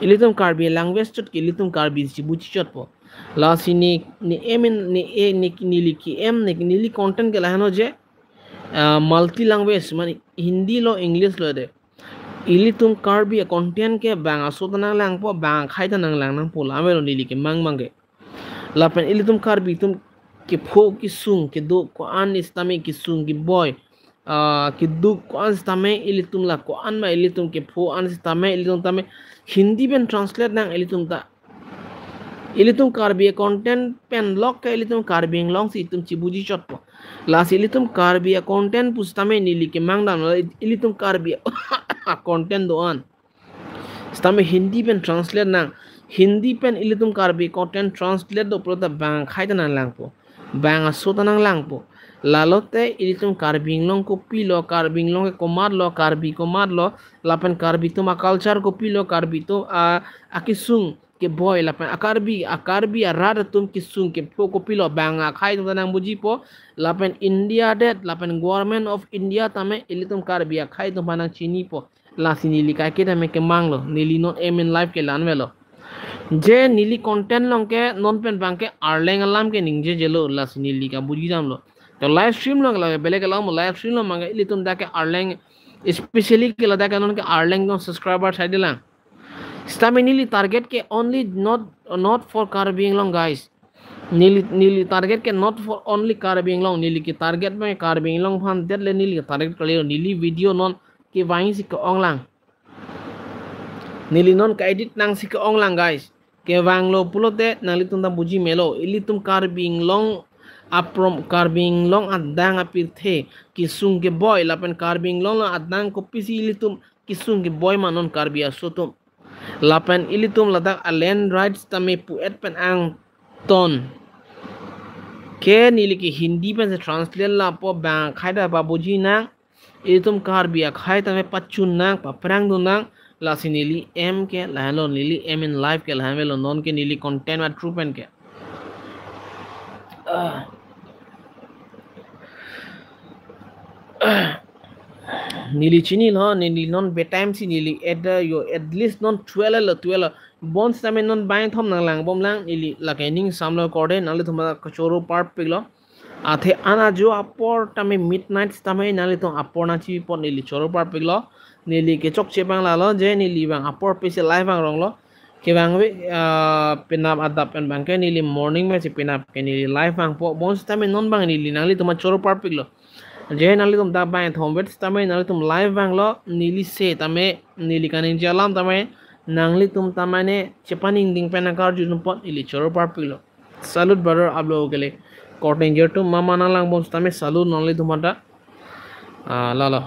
Ilitum Karbi language chot ke ilitum Karbi chibu chichotpo. Lasi ne, ne em in, ne e, ne, neli ke-em, ne, neli content ke lahenlo je, ah, multi language, mane Hindi lo, English lo de. Ilitum Karbi content ke bang aso ta nanglangpo, bang akhai ta nanglang nangpo, la avelo neli kemang mang ke. Lapen ilitum Karbi atum kepho kesung kedo ko-an sitame, kesung keboi, ah, keduk ko-an sitame, ilitum la ko-an ma ilitum kepho an sitame, ilitum tame Hindi pen translate nang ilitum ta. Ilitum Karbi content pen lok ke ilitum Karbi Anglong si itum chibu chichotpo. Lasi ilitum Karbi content pusitame neli kemang damlo, ilitum Karbi content do-an sitame Hindi pen translate nang. Hindi pen ilitum Karbi content translate do pulote bang akhai ta nanglangpo, bang aso ta nanglangpo. Lalote ilitum Karbi Anglong kopilo, Karbi Anglong ke komatlo, Karbi komatlo, lapen Karbi atum a-culture kopilo, Karbi atum a, akesung keboi, lapen a-Karbi, a-Karbi arat atum kesung kepho kopilo, bang akhai atum ta nangbujipo. Lapen India det, lapen Government of India tame ilitum Karbi akhai atum aphan nangchinipo. Lasi neli kaike tame kemanglo, neli non em in live ke la-an avelo. Je neli content along ke non pen bang ke Arleng alam ke ningjejelo, lasi neli kabuji damlo. To live stream along ke la belek alam, live stream along bang ke ilitum dak ke Arleng, especially ke ladak ke non ke Arleng atum subscriber sai delang. Sitame neli target ke only not, not for Karbi Anglong, guys. Neli, neli target ke not for only Karbi Anglong. Neli ke target bang Karbi Anglong aphan det le neli ke target kalilo. Neli video non kevang si ke-onglang. Neli non ke-edit nang si ke-onglang, guys. Kevanglo pulote nanglitum ta buji melo. Ilitum Karbi Anglong aprom, Karbi Anglong adang apirthe kesung keboi lapen Karbi Anglong lo adang kopisi ilitum kesung keboi ma non Karbi aso atum. Lapen ilitum ladak a-land rights tame pu-et pen angton ke neli ke Hindi pen si translate lapo, bang akhai ta pabuji nang. Ilitum Karbi akhai tame pachun nang, paphrang dun nang. Lasi neli em ke lahenlo, neli em in live ke lahen avelo, non ke neli content ma through pen ke. Ah. Neli chinilo, neli non bedtime si neli at the, yo, at least non twelve lo, twelve lo. Bonsitame non bang thom nanglangbomlang, neli lake ning samlo korde, nanglitum ta kachoro parpiklo. Athe an ajo apor tame midnight tame nanglitum apor nangchibi apot neli choro parpiklo. Neli kechokche abang lalo je neli bang apor pisi live vangronglo. Kevang ave, ah, penap adap pen bang ke neli morning mesi penap ke neli live vangpo, bonsitame non bang neli nanglitum ta choro parpiklo. Je nanglitum dak bang thom vet tame nanglitum live vanglo, neli setame, neli kaningje alam tame nanglitum ta mane chepaningding pen nangkarju dun apot neli choro parpiklo. Salute brother, आप लोगों के लिए। Korte ingjir atum mama nanglangbom sitame salute nanglitum aphanta. Ah, lalo.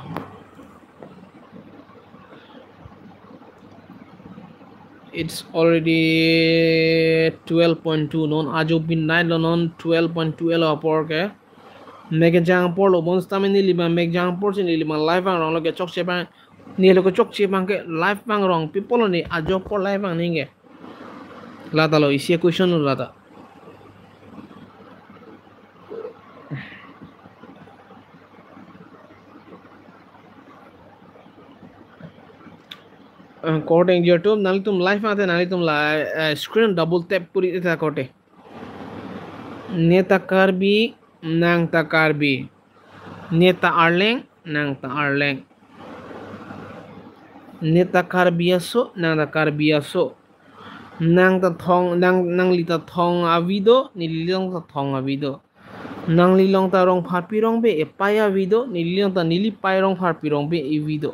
It's already twelve point two, non ajo midnight lo, non twelve point two lo apor ke. Mek kejang apor lo, bonsitame neli bang mek kejang apor si neli bang live vangronglo, kechokche abang. Neli kechokche abang ke live vangrong, people lo ne ajo apor live vang ningke. Lata lo, isi question lo lata. Eh, korte ingjir atum, nanglitum live mate nanglitum la, eh, screen double tap kuri tha korte. Ne ta Karbi, nang ta Karbi. Ne ta Arleng, nang ta Arleng. Ne ta Karbi aso, nang ta Karbi aso. Nang ta thong, nang, nangli ta thong avi do, neli along ta thong avi do. Nangli along ta Rongpharpi Rongbe epai avi do, neli along ta neli pai Rongpharpi Rongbe evi do.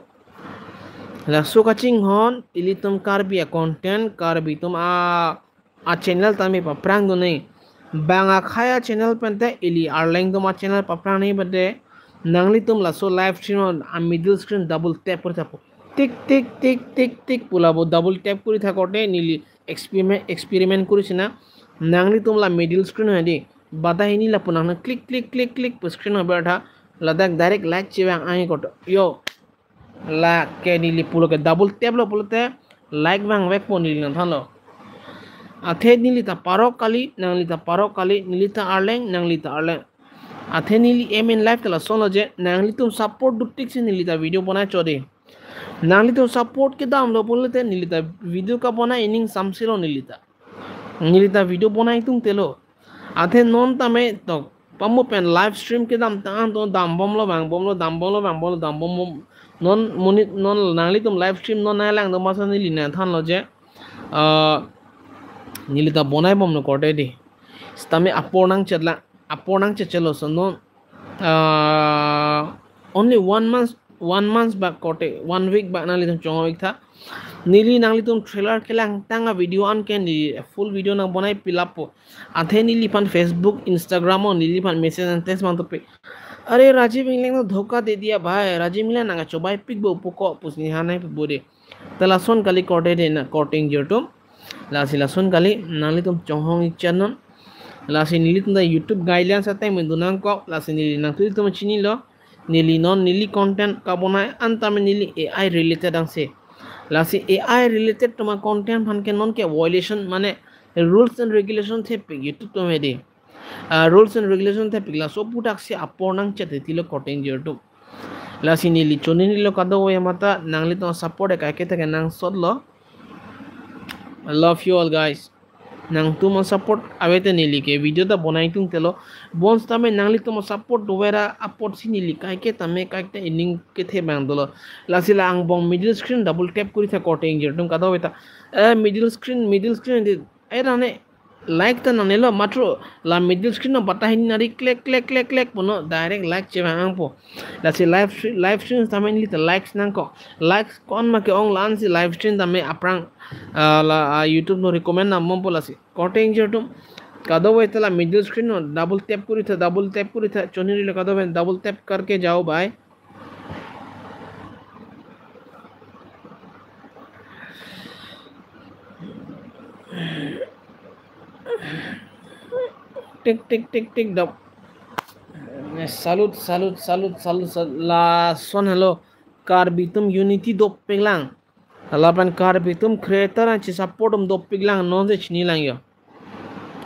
Laso kachinghon, ilitum Karbi a-content, Karbi atum a, a-channel tame paphrang dun nang. Bang akhai a-channel pente, ili Arleng atum a-channel paphrang nang pente, nanglitum laso live stream a-middle screen double tap kuri thapo. Tik, tik, tik, tik, tik, pu labo double tap kuri tha korte, neli experiment, experiment kuri sina. Nanglitum la middle screen hedi. Bata hini lapu nang click, click, click, click pu screen haber tha. Ladak direct like chevang ai korte. Yo. Lake neli pulo ke double tap lo pulote like vangvekpo neli nangthanlo. Athe neli ta Parok kali, nangli ta Parok kali, neli ta Arleng, nangli ta Arleng. Athe neli aim in life ta lasonlo je, nanglitum support dutik si neli ta video bonai chode. Nanglitum support kedamlo pulote nelita video kabonai ining samselo nelita. Nelita video bonai tungtelo. Athe non tame tok pamu pen live stream kedam tang to dambomlo vangbomlo dambomlo vangbomlo dambom non monit non nanglitum live stream non nanglang do masa neli nangthanlo je, ah, nelita bonaibomlo korte dei. Sitame apor nangchetlang, apor nangchetchetlo so non, ah, only one month, one month back korte, one week back nanglitum chonghong-iktha. Neli nanglitum trailer kelang tang a video an ke neli full video nangbonai pilappo. Athe neliphan Facebook, Instagram o neliphan message and text mang topi. "Are Rajiv Engleng no dhoka de diya bhai, Rajiv Engleng nangkachobaipikbo puko," pusi nehanai pu bode. Ta lason kali korte dei na korte ingjir atum. Lasi lason kali nanglitum chonghong-ikchet non. Lasi nelitum ta YouTube guidelines ateng mendunangkok, lasi neli nangtulitum chinilo. Neli non neli content kabonai an tame neli A I related angse. Lasi A I related atum a content aphan ke non ke violation mane rules and regulation thepik YouTube atum dei. Ah, rules and regulation thepik laso aputhaksi apor nangchethetilo korte ingjir atum. Lasi neli choningrilo kadokave amat ta nanglitum support kaike thake nangsotlo. I love you all, guys. Nangtum a support avete neli ke video ta bonai tungtelo. Bonsitame nanglitum a support dovera apotsi neli kaike tame kaike ta ining kethe bang dolo. Lasi la angbong middle screen double tap kuritha korte ingjir atum kadokave ta. Eh, middle screen, middle screen dei. Eh, nane like ta nangnelo matro la middle screen no bata hini nari klek klek klek klek puno direct like chevang angpo. Lasi live stre-, live stream tame nelita likes nangkok. Likes ko-an ma ke-ong la-ansi live stream tame aphrang, ah, la, ah, YouTube no recommend nangbompo lasi. Korte ingjir atum. Kadokave ta la middle screen no double tap kuritha, double tap kuritha. Choningrilo kadokave double tap karke jao bhai. Tik tik tik tik dok. Eh, salute, salute, salute, salute, salute. Lason hello. Karbi atum unity dopiklang. Lapen Karbi atum creator an che support atum dopiklang nonsi chinilang yo.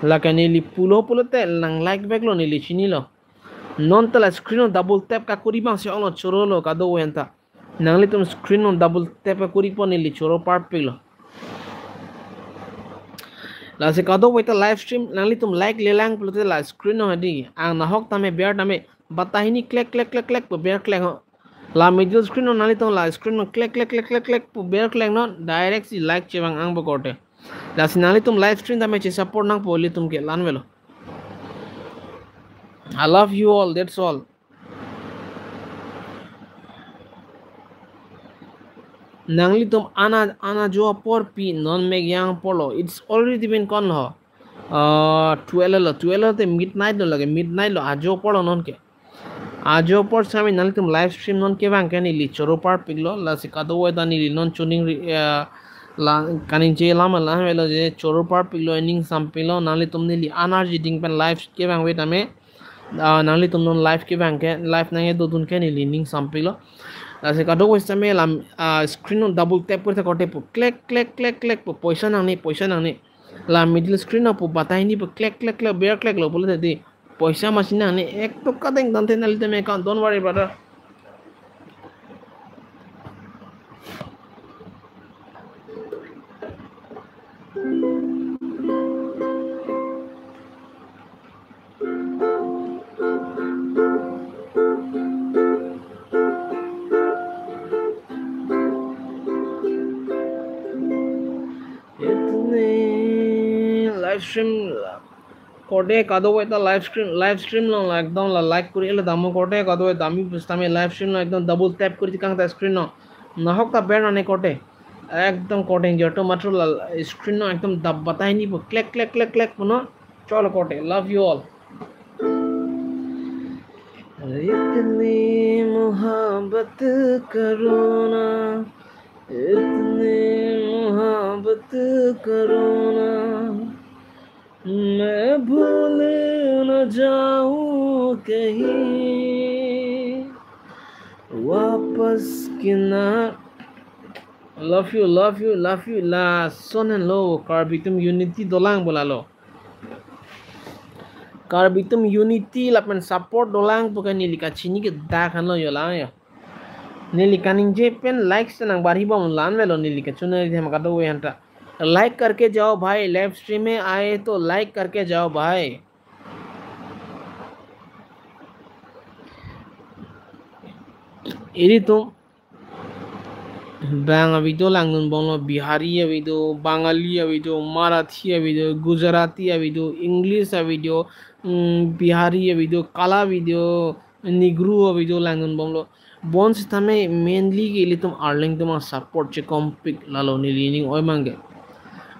Lake neli pulo pulote nang like back lo neli chinilo. Non ta la screen no double tap kakuri bangsi onglo chorolo kadokave anta. Nanglitum screen no double tap kakuripo neli choro parpiklo. Lasi kadokave ta live stream nanglitum like lelang pulote la screen no hadi ang nahok tame ber tame bata hini klek klek klek klek pu ber klek ho. La middle screen no nanglitum la screen no klek klek klek klek klek pu ber klek non direct si like chevang angpo korte. Lasi nanglitum live stream tame che support nangpo ilitum ke la-an avelo. I love you all, that's all. Nanglitum ana ana ajo apor pi non mek yang apor lo. It's already been kon ho. Ah, twelve lo, twelve te midnight lo lake, midnight lo ajo apor lo non ke. Ajo apor sitame nanglitum live stream non kevang ke neli choro parpiklo, lasi kadokave ta neli non choningri, ah, la kaningje alam la avelo je choro parpiklo, ining sampiklo, nanglitum neli energy ding pen live kevang ave tame, ah, nanglitum non live kevang ke, live nangkedodun ke neli ning sampiklo. Lasi kadokave sitame la, ah, screen no double tap kuritha korte pu klek klek klek klek pu poisa nangne, poisa nangne. La middle screen no pu bata hini pu klek klek klek ber klek lo pulote dei. Poisa masi nangne, ek toka deng dante nelitum account, don't worry brother. Itni live stream korte kadokave ta live stream, live stream along la ekdom la like kuri ele damo korte kadokave dami pusitame live stream along ekdom double tap kuri tikang ta screen no. Nahok ta ber nangne korte. Ekdom korte ingjir atum matro la screen no ekdom dap bata hini pu klek klek klek klek puno. Cholo korte. Love you all. इतनी मोहब्बत करो ना, इतनी मोहब्बत करो ना, मैं भूल न जाऊं कहीं वापस किनारे. Love you, love you, love you. Lason henlo, Karbi atum unity dolang pu lalo. Karbi atum unity lapen support dolang pu ke neli kachini ke dak henlo yo lang yo. Neli kaningje pen likes ta nang barhi bom lan velo neli kachonari them kadokave aphanta. Like karke jao bhai, live stream mein aaye to like karke jao bhai. Ilitum bang a-video langdun bomlo, Bihari a-video, Bangali a-video, Marathi a-video, Gujarati a-video, English a-video, mm, Bihari a-video, Kala video, Negro a-video langdun bomlo. Bonsitame mainly ke ilitum arleng atum a-support chekompik lalo neli ning oi mangke.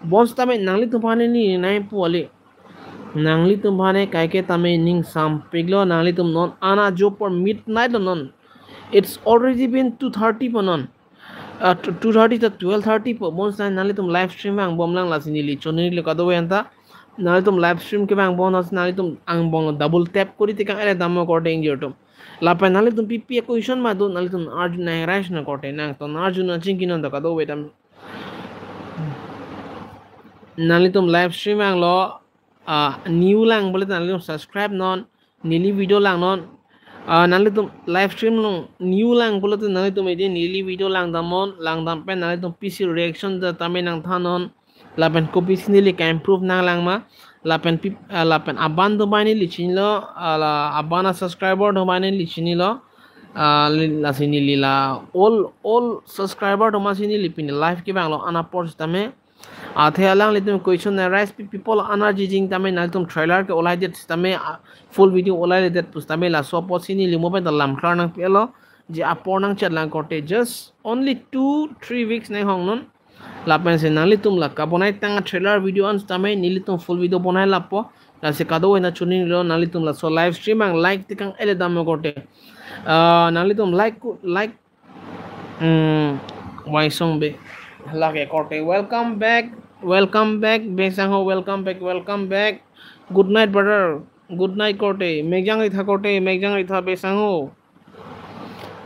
Bonsitame nanglitum aphan neli nai pu kali. Nanglitum aphan kaike tame ning sampiklo, nanglitum non ana jo por midnight lo non. It's already been two thirty po non. Uh, two thirty to twelve thirty po. Bonsitame nanglitum live stream angbom lang lasi neli chonari lo kadokave aphanta. Nanglitum live stream kevang bom lasi nanglitum angbong lo double tap kori tekang ele dammo korte ingjir atum. Lapen nanglitum pipi a-question ma do nanglitum arju nang rise na korte nangtum arju nang chingki non ta kadokave atum. Nanglitum live stream vanglo, ah, new lang pulote nanglitum subscribe non, neli video lang non. Ah, nanglitum live stream along new lang pulote nanglitum edi neli video langdam non, langdam pen nanglitum pisi reaction ta tame nangthan non. Lapen kopisi neli ka-improve nanglang ma. Lapen pip-, ah, lapen aban atum aphan neli chinilo, ah, la aban a-subscriber atum aphan neli chinilo. Ah, li-, lasi neli la all, all subscriber atum aphansi neli pini live kevanglo ana por sitame. Athe alanglitum question arise pi people ana jijing tame nanglitum trailer ke olai det sitame, ah, full video olai det pusitame laso apotsi neli mo pen ta lam klar nangpilo. Je apor nangchet lang korte just only two, three weeks nai hong non. Lapensi nanglitum la kabonai tang trailer video an sitame nelitum full video bonai lapo. Lasi kadokave aphanta chonari lo nanglitum laso live stream ang like tekang ele dammo korte. Ah, nanglitum like ku-, like, hmm, Waisong Be lake korte. Welcome back, welcome back, Besangho, welcome back, welcome back. Good night, brother. Good night korte. Megjang ritha korte, megjang ritha Besangho.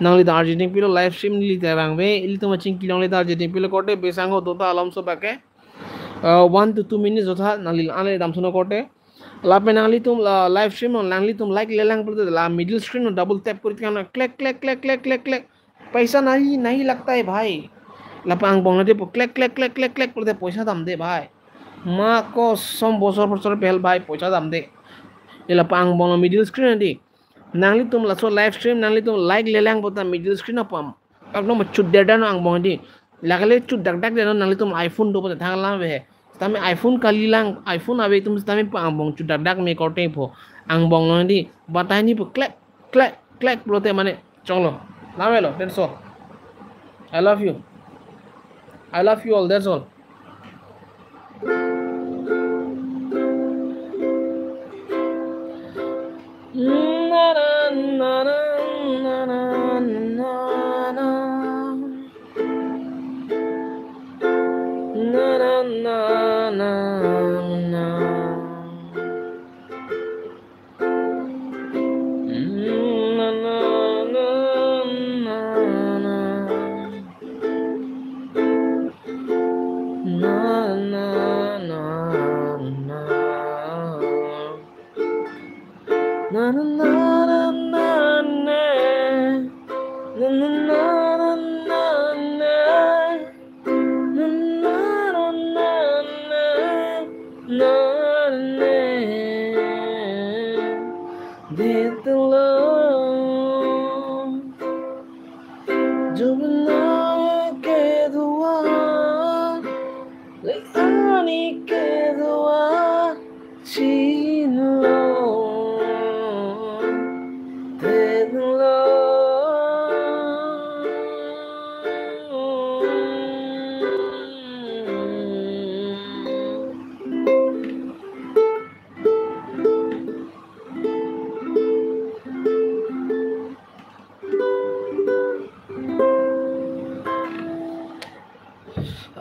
Nangli ta arju nangpilo live stream neli ta vangve, ilitum achingki longle ta arju nangpilo korte, Besangho dota alam so bake. Uh, one to two minutes dota nangli ale damsono korte. Lapen nanglitum la live stream along nanglitum like lelang pulote la middle screen along double tap kori tekang na klek, klek, klek, klek, klek, klek. Paisa nahi, nahi lagta hai bhai. Lapen angbong lo de po klek, klek, klek, klek, klek pulote poisa damde bhai. Ma kosom bosor bosor pehel bhai poisa damde. Ila lapen angbong lo middle screen di. Nanglitum laso live stream nanglitum like lelang pulote middle screen apam. Ekdom chut der der no angbong di. Lake le chut dak dak der no nanglitum iPhone do pulote thang lam ve. Tame iPhone kali lang, iPhone ave atum tame pa angbong chut dak dak me korte po. Angbong lo di. Batai ni po klek, klek, klek pulote mane choklo. Lam velo, that's all. I love you. I love you all, that's all.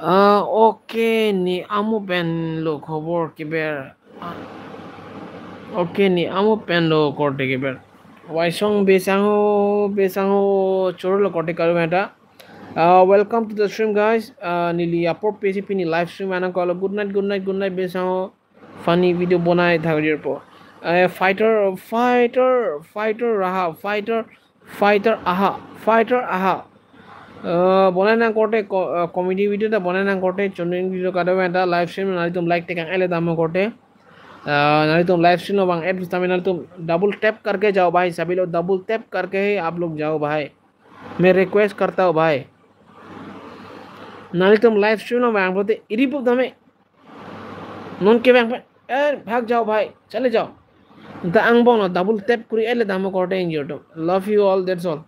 Ah, okay, ne amo pen lo khobor keber. Ah, okay, ne amo pen lo korte keber. Waisong Besangho, Besangho choro lo korte karu meta. Uh, welcome to the stream, guys. Uh, neli apor pensi pini live stream anang kalo. Good night, good night, good night, Besangho. Funny video bonai thakjir po. Eh, fighter, fighter, fighter raha, fighter, fighter aha, fighter aha, Uh, bonai nang korte ko-, uh, comedy video ta bonai nang korte, chonring video kadokave ta live stream nanglitum like tekang ele dam korte. Uh, nanglitum live stream lo bang app tame nanglitum double tap karke jao bhai, sabhi log double tap karke hi aap log jao bhai. Main request karta hu bhai. Nanglitum live stream lo bang pote iri pup tame non ke bang, eh, bhag jao bhai, chale jao. Ta angbong lo double tap kuri ele dam korte ingjir atum. Love you all, that's all.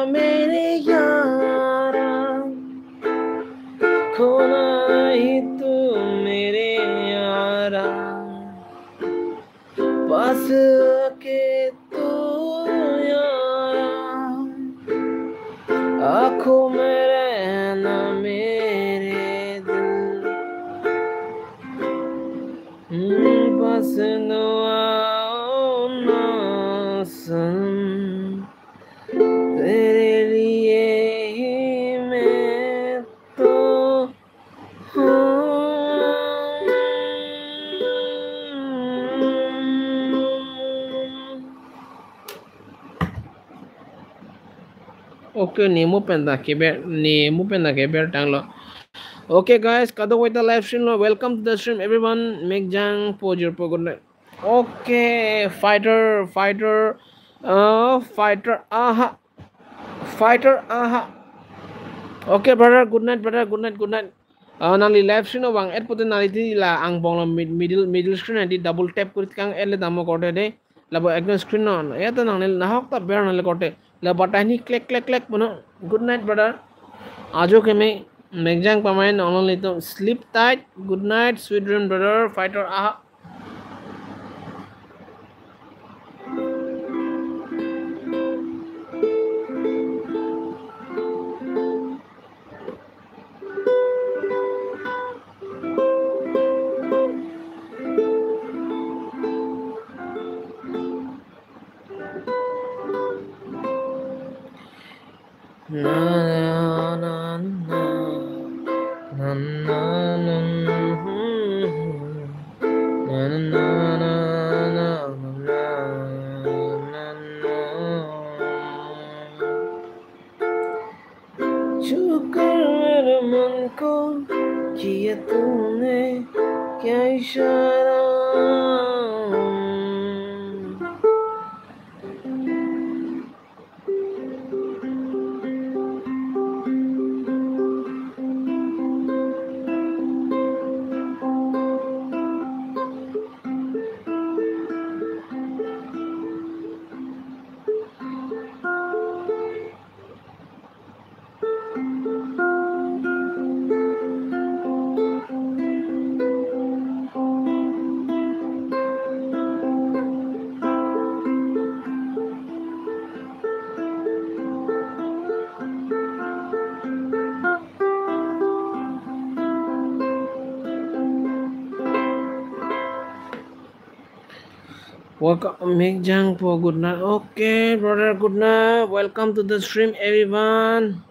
मेरे यारा, खोना नहीं तू मेरे यारा, पास आके तू यारा, आंखों में रहना मेरे दिल। हम्म, बस दुआओं में सनम, तेरे लिए ही मैं तो हूँ। Okay, nemu pen ta keber, nemu pen ta keber tanglo. Okay guys, kadokave ta live stream lo. Welcome to the stream everyone. Mekjang pojur po, good night. Okay, fighter, fighter, uh, fighter, aha, fighter, aha. Okay brother, good night brother, good night, good night. Uh, nangli live stream lo bang et pote nangli ti la angbong lo mid-, middle, middle screen adi double tap kuri tekang ele dam korte de. Labo ekdom screen non. Ya ta nangli nahok ta ber nangli korte. La button hi klek klek klek puno. Good night brother. Ajo ke me mekjang pamai nonglitum sleep tight. Good night, sweet dream brother. Fighter, aha. Na, na, na, na. Na, na, na, na, na. Na, na, na, na, na, na, na. छू कर मेरे मन को किया तूने क्या इशारा। Welcome, Mekjang po, good night. Okay, brother, good night. Welcome to the stream, everyone.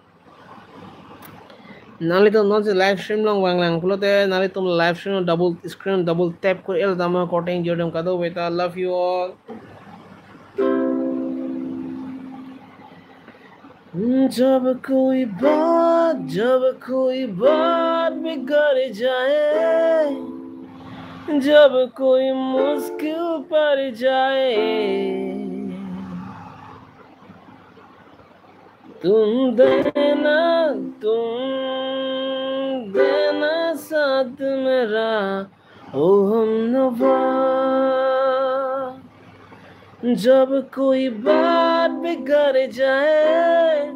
Nanglitum non si live stream along vanglang pulote, nanglitum live stream along double screen, double tap kuri el dam korte ingjir atum kadokave ta. Love you all. जब कोई बात, जब कोई बात बिगड़ जाए, जब कोई मुश्किल पड़ जाए, तुम देना, तुम देना साथ मेरा, ओ हमनवा, जब कोई बात बिगड़ जाए,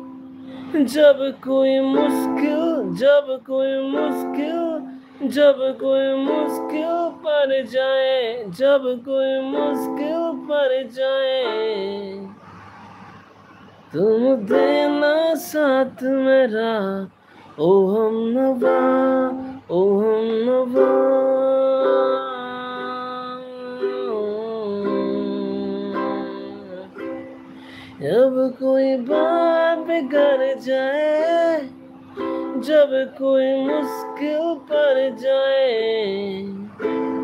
जब कोई मुश्किल, जब कोई मुश्किल, जब कोई मुश्किल पड़ जाए, जब कोई मुश्किल पड़ जाए, तुम देना साथ मेरा, ओ हमनवा, ओ हमनवा। जब कोई बात बिगड़ जाए, जब कोई मुश्किल पड़ जाए,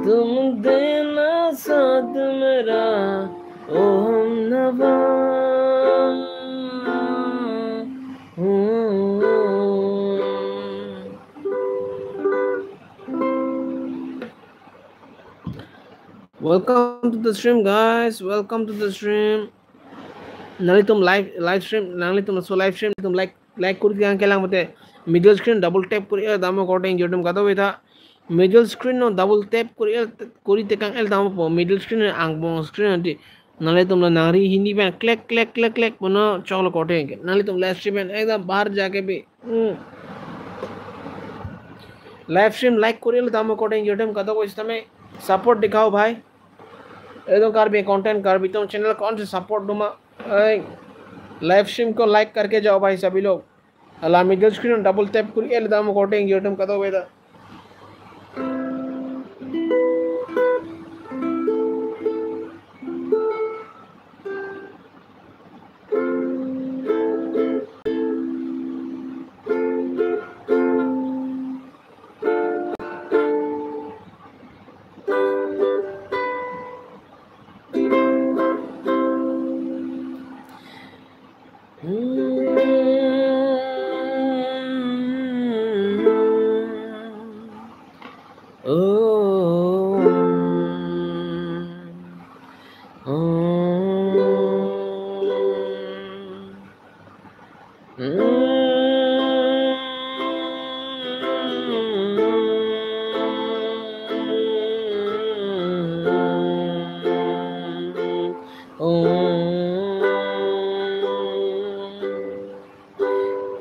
तुम देना साथ मेरा, ओ हमनवा। Welcome to the stream, guys. Welcome to the stream. Nanglitum live, live stream, nanglitum laso live stream, nanglitum like, like kuri kang kelang mate middle screen double tap kuri el dam korte ingjir atum kadokave ta. Middle screen no double tap kuri el, kuri tekang el dampo. Middle screen angbong screen ante. Nanglitum la nangri hini pen klek, klek, klek, klek puno choklo korte ke. Nanglitum live stream pen ekdam bahar jake bhi. Hmm. Live stream like kuri el dam korte ingjir atum kadokave sitame support dikhao bhai. Ekdam Karbi content, Karbi Tong channel ko-an se support doma. Ai, live stream ko like karke jao bhai sabhi log. Hala middle screen double tap kuri el dam korte ingjir atum kadokave ta.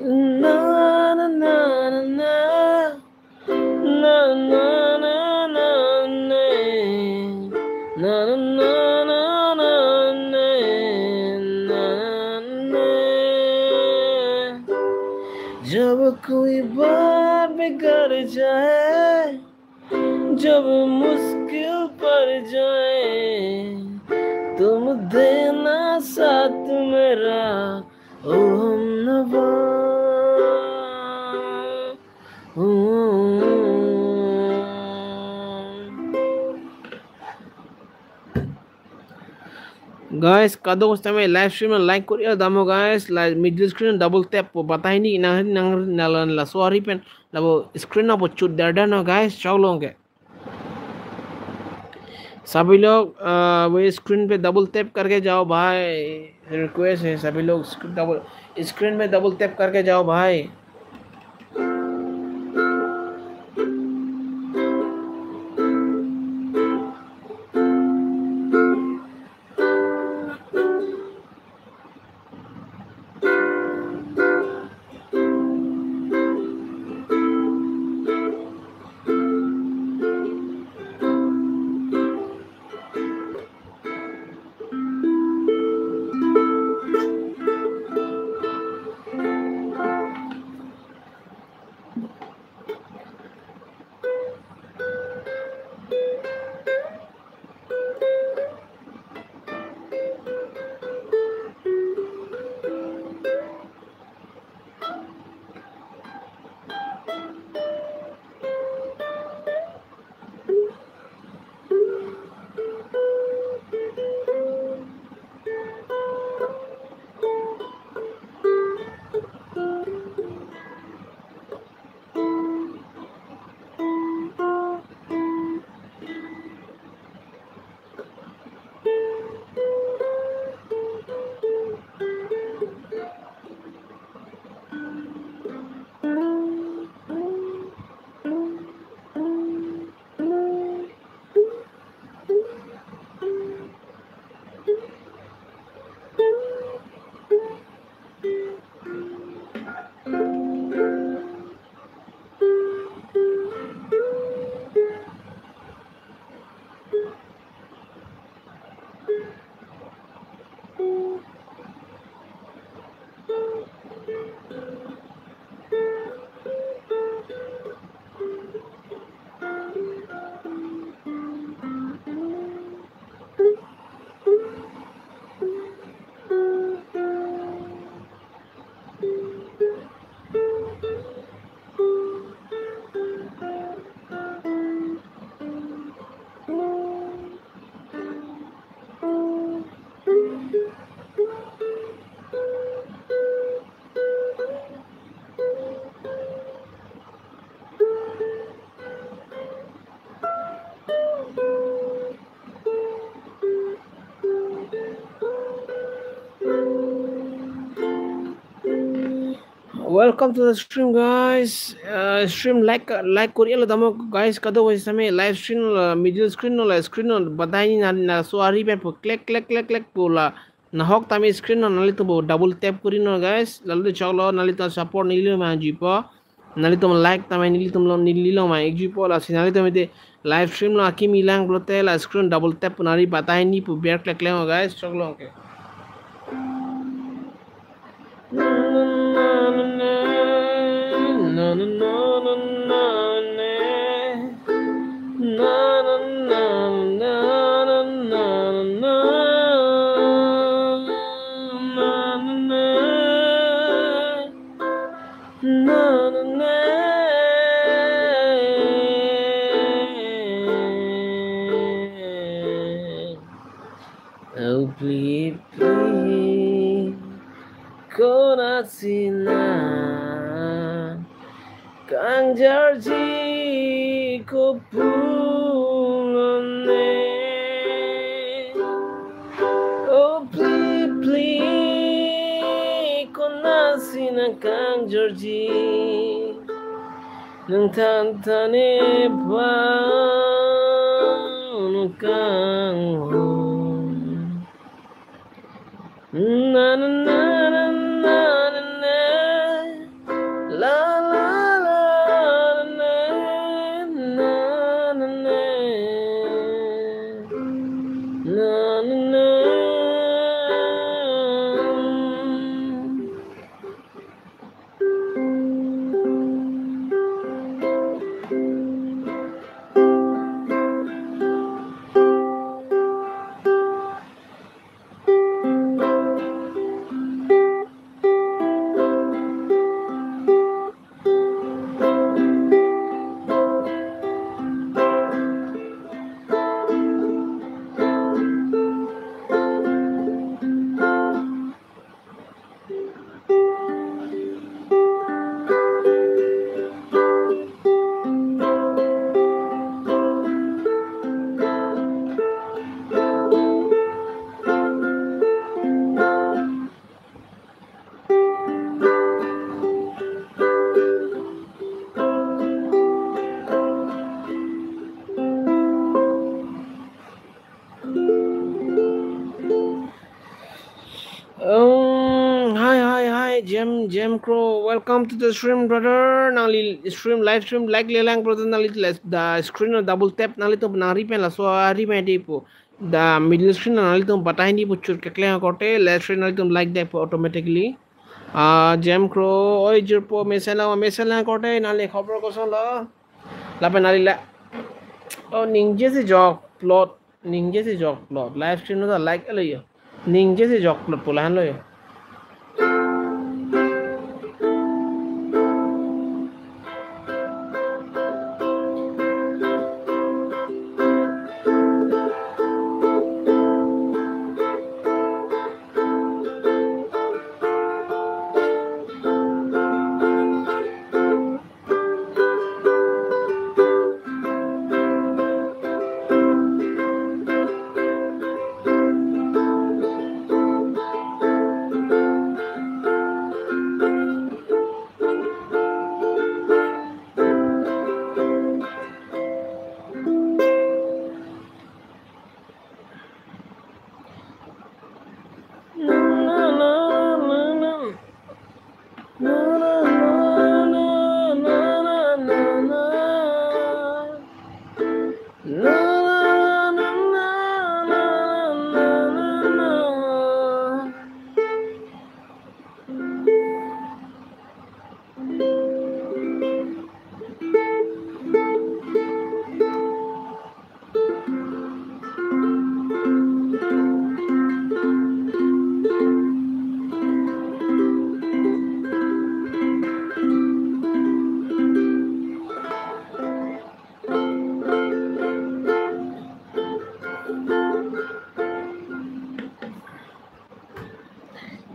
Na, na, na, na, na. Na, na, na, na, na, na, na. जब कोई बात बिगड़ जाए, जब मुश्किल पड़ जाए, तुम देना साथ मेरा, ओ हमनवा। Guys, kadokave sitame live stream like kuri el damo guys, like middle screen double tap po batai ni nang nang nalan la suari pen labo screen apo chut dar dar no guys, choklo ke. सभी लोग, अ, वो स्क्रीन पे double tap करके जाओ भाई, रिक्वेस्ट है सभी लोग, स्क्रीन डबल, स्क्रीन में डबल टैप करके जाओ भाई। Welcome to the stream, guys. Uh, stream like, like kori lo damo, guys. Kado wai same live stream lo, middle screen lo, la screen lo, batai ni na, na suari pen po klek klek klek klek po la. Nahok tame screen lo, nanglitum po double tap kori non, guys. Lalu choklo, nanglitum support neli ma juipo. Nanglitum like tame nelitum lo, neli lo ma juipo, lasi nanglitum ite live stream lo akimi lang pulote la screen double tap pu nari batai ni pu ber klek klek, guys. Choklo ke. Oh, pli, pli, konat si nang kangjarji ko pulote. Oh, pli, pli, konat si nang kangjarji. Nang than than e ba nang kang ho. Na na na na na na. La la la na na na na. Na na na. Um, hi, hi, hi, Jem, Jem Crow. Welcome to the stream, brother. Nangli stream, live stream, like le lang, brother. Nangli le-, the screen lo double tap, nanglitum nang ri pen laso ari pen di po. The middle screen nanglitum batai ni po chur kekleng korte, left screen nanglitum like de po automatically. Ah, Jem Crow, oi jirpo, mesen lang, mesen lang korte, nangli khobor koson lo. Lapen nangli la. Oh, ningje si jok plot. Ningje si jok plot. Live stream lo ta like lo yo. Ningje si jok plot pu lahan lo yo.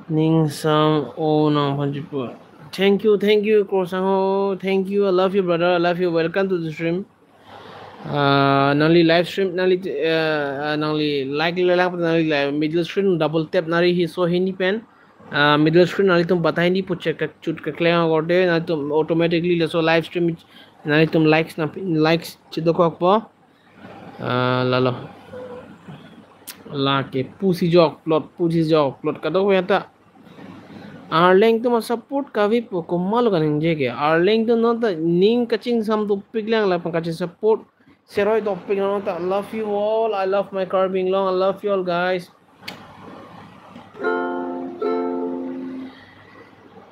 Ningsang o nang panjipo. Thank you, thank you, Kosang ho. Thank you, I love you, brother. I love you. Welcome to the stream. Ah, nangli live stream, nangli, ah, nangli like le lang, nangli li-, middle screen double tap nari hi so hini pen. Ah, middle screen nanglitum pathai di pu chek kak chut kakleng akorte nanglitum automatically laso live stream nanglitum likes na likes chedokokpo. Ah, lalo. Lake pusi jokplot, pusi jokplot kadokave ta. Arleng atum a-support kavipo, komatlo kaningje ke. Arleng atum non ta ning kachingsam dopik lang lapen kachisupport seroi dopik non ta. Love you all. I love my Karbi Anglong. I love you all, guys.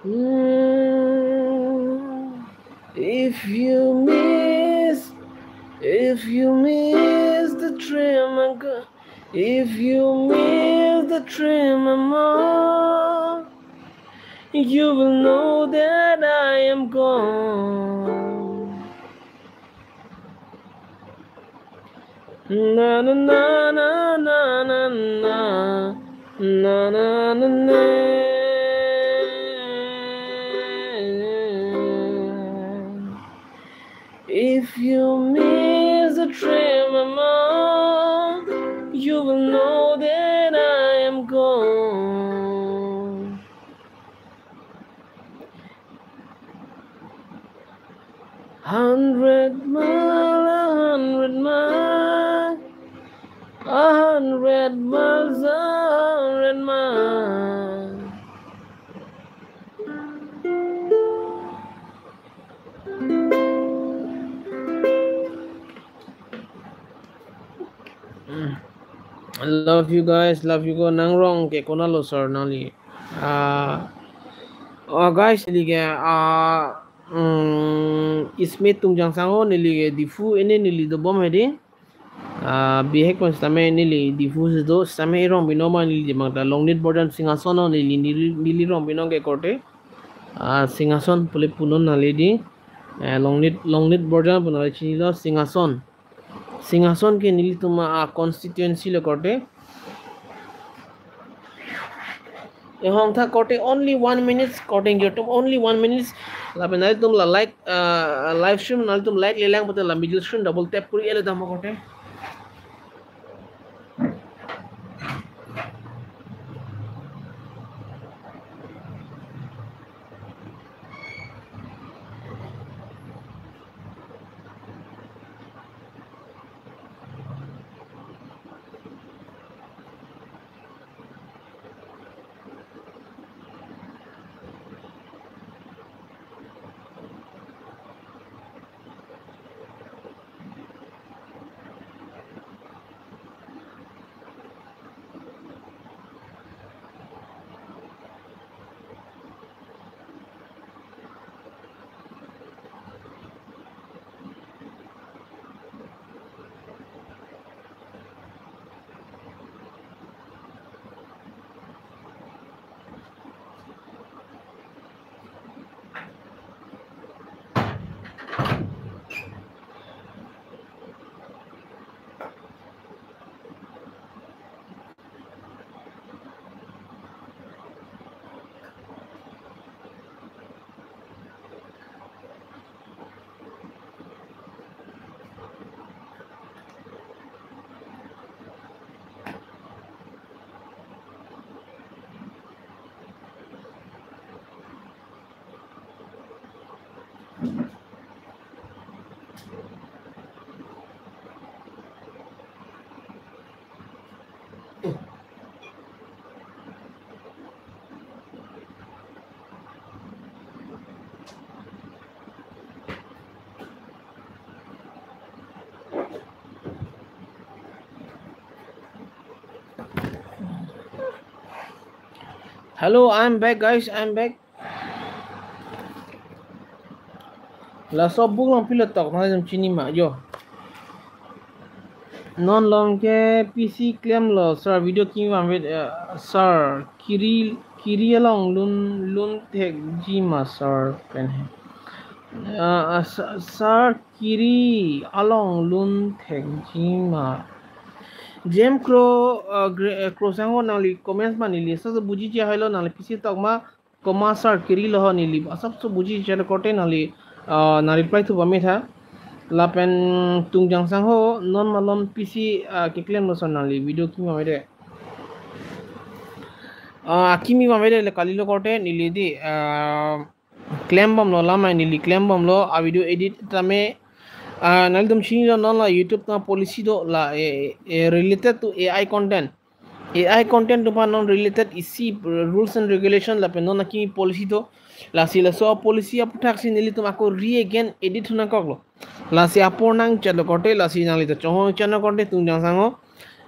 Mm, if you miss, if you miss the trim, I'm go- if you miss the trim, I'm on, you will know that I am gone. Na na na na na na na na na na na. If you miss the train, mama, you will know that I am gone. Hundred mile, a hundred mile, a hundred miles, a hundred mile. Mm. I love you guys, love you ko. Nang rong ke konatlo sir nangli? Ah, oh guys, neli ke, ah, mm, Isme Tungjang Sangho, neli ke Diphu ene neli dobom hedi. Ah, bihek pon sitame neli Diphu si do, sitame irong binong ma neli jemang ta Longnit Borjan Singhason o neli neli neli rong binong ke korte. Ah, Singhason pule punon nangli di. Eh, Longnit, Longnit Borjan pu nangli chinilo Singhason. Singhason ke nelitum a-constituency lo korte. Ehong tha korte only one minutes, korte YouTube only one minutes. Lapen nanglitum la like, uh, live stream nanglitum like lelang pute la middle screen double tap kuri ele dam korte. Hello, I'm back, guys. I'm back. Laso book along pilo tok nangli chini ma jo. Non along ke pisi klemlo sir, video kimi vang vet, eh, sir, kiri kiri along lun lun thekji ma sir pen he. Ah, ah, sir, sir, kiri along lun thekji ma. Jem Kro, ah, Gre-, eh, Kro Sangho nangli comments ma neli asapso bujiji hailo, nangli pisi tok ma, komat sir kiri lo ho neli asapso bujiji chalo korte nangli, ah, nang reply thu pame tha. Lapen Tungjang Sangho non malom pisi, ah, keklemlo sir nangli video kimi ma de. Ah, akimi vangvek le kalilo korte neli di, ah, klembomlo, lamai neli klembomlo, a video edit tame, ah, nanglitum chinilo non la YouTube ta policy do la, eh, eh, related to A I content. A I content atum aphan non related isi rules and regulation lapen non akimi policy do. Lasi laso policy aputhaksi nelitum ako re-again edit thu nangkoklo. Lasi apor nangchetlo korte, lasi nanglitum chonghong channel korte tungjang sangho.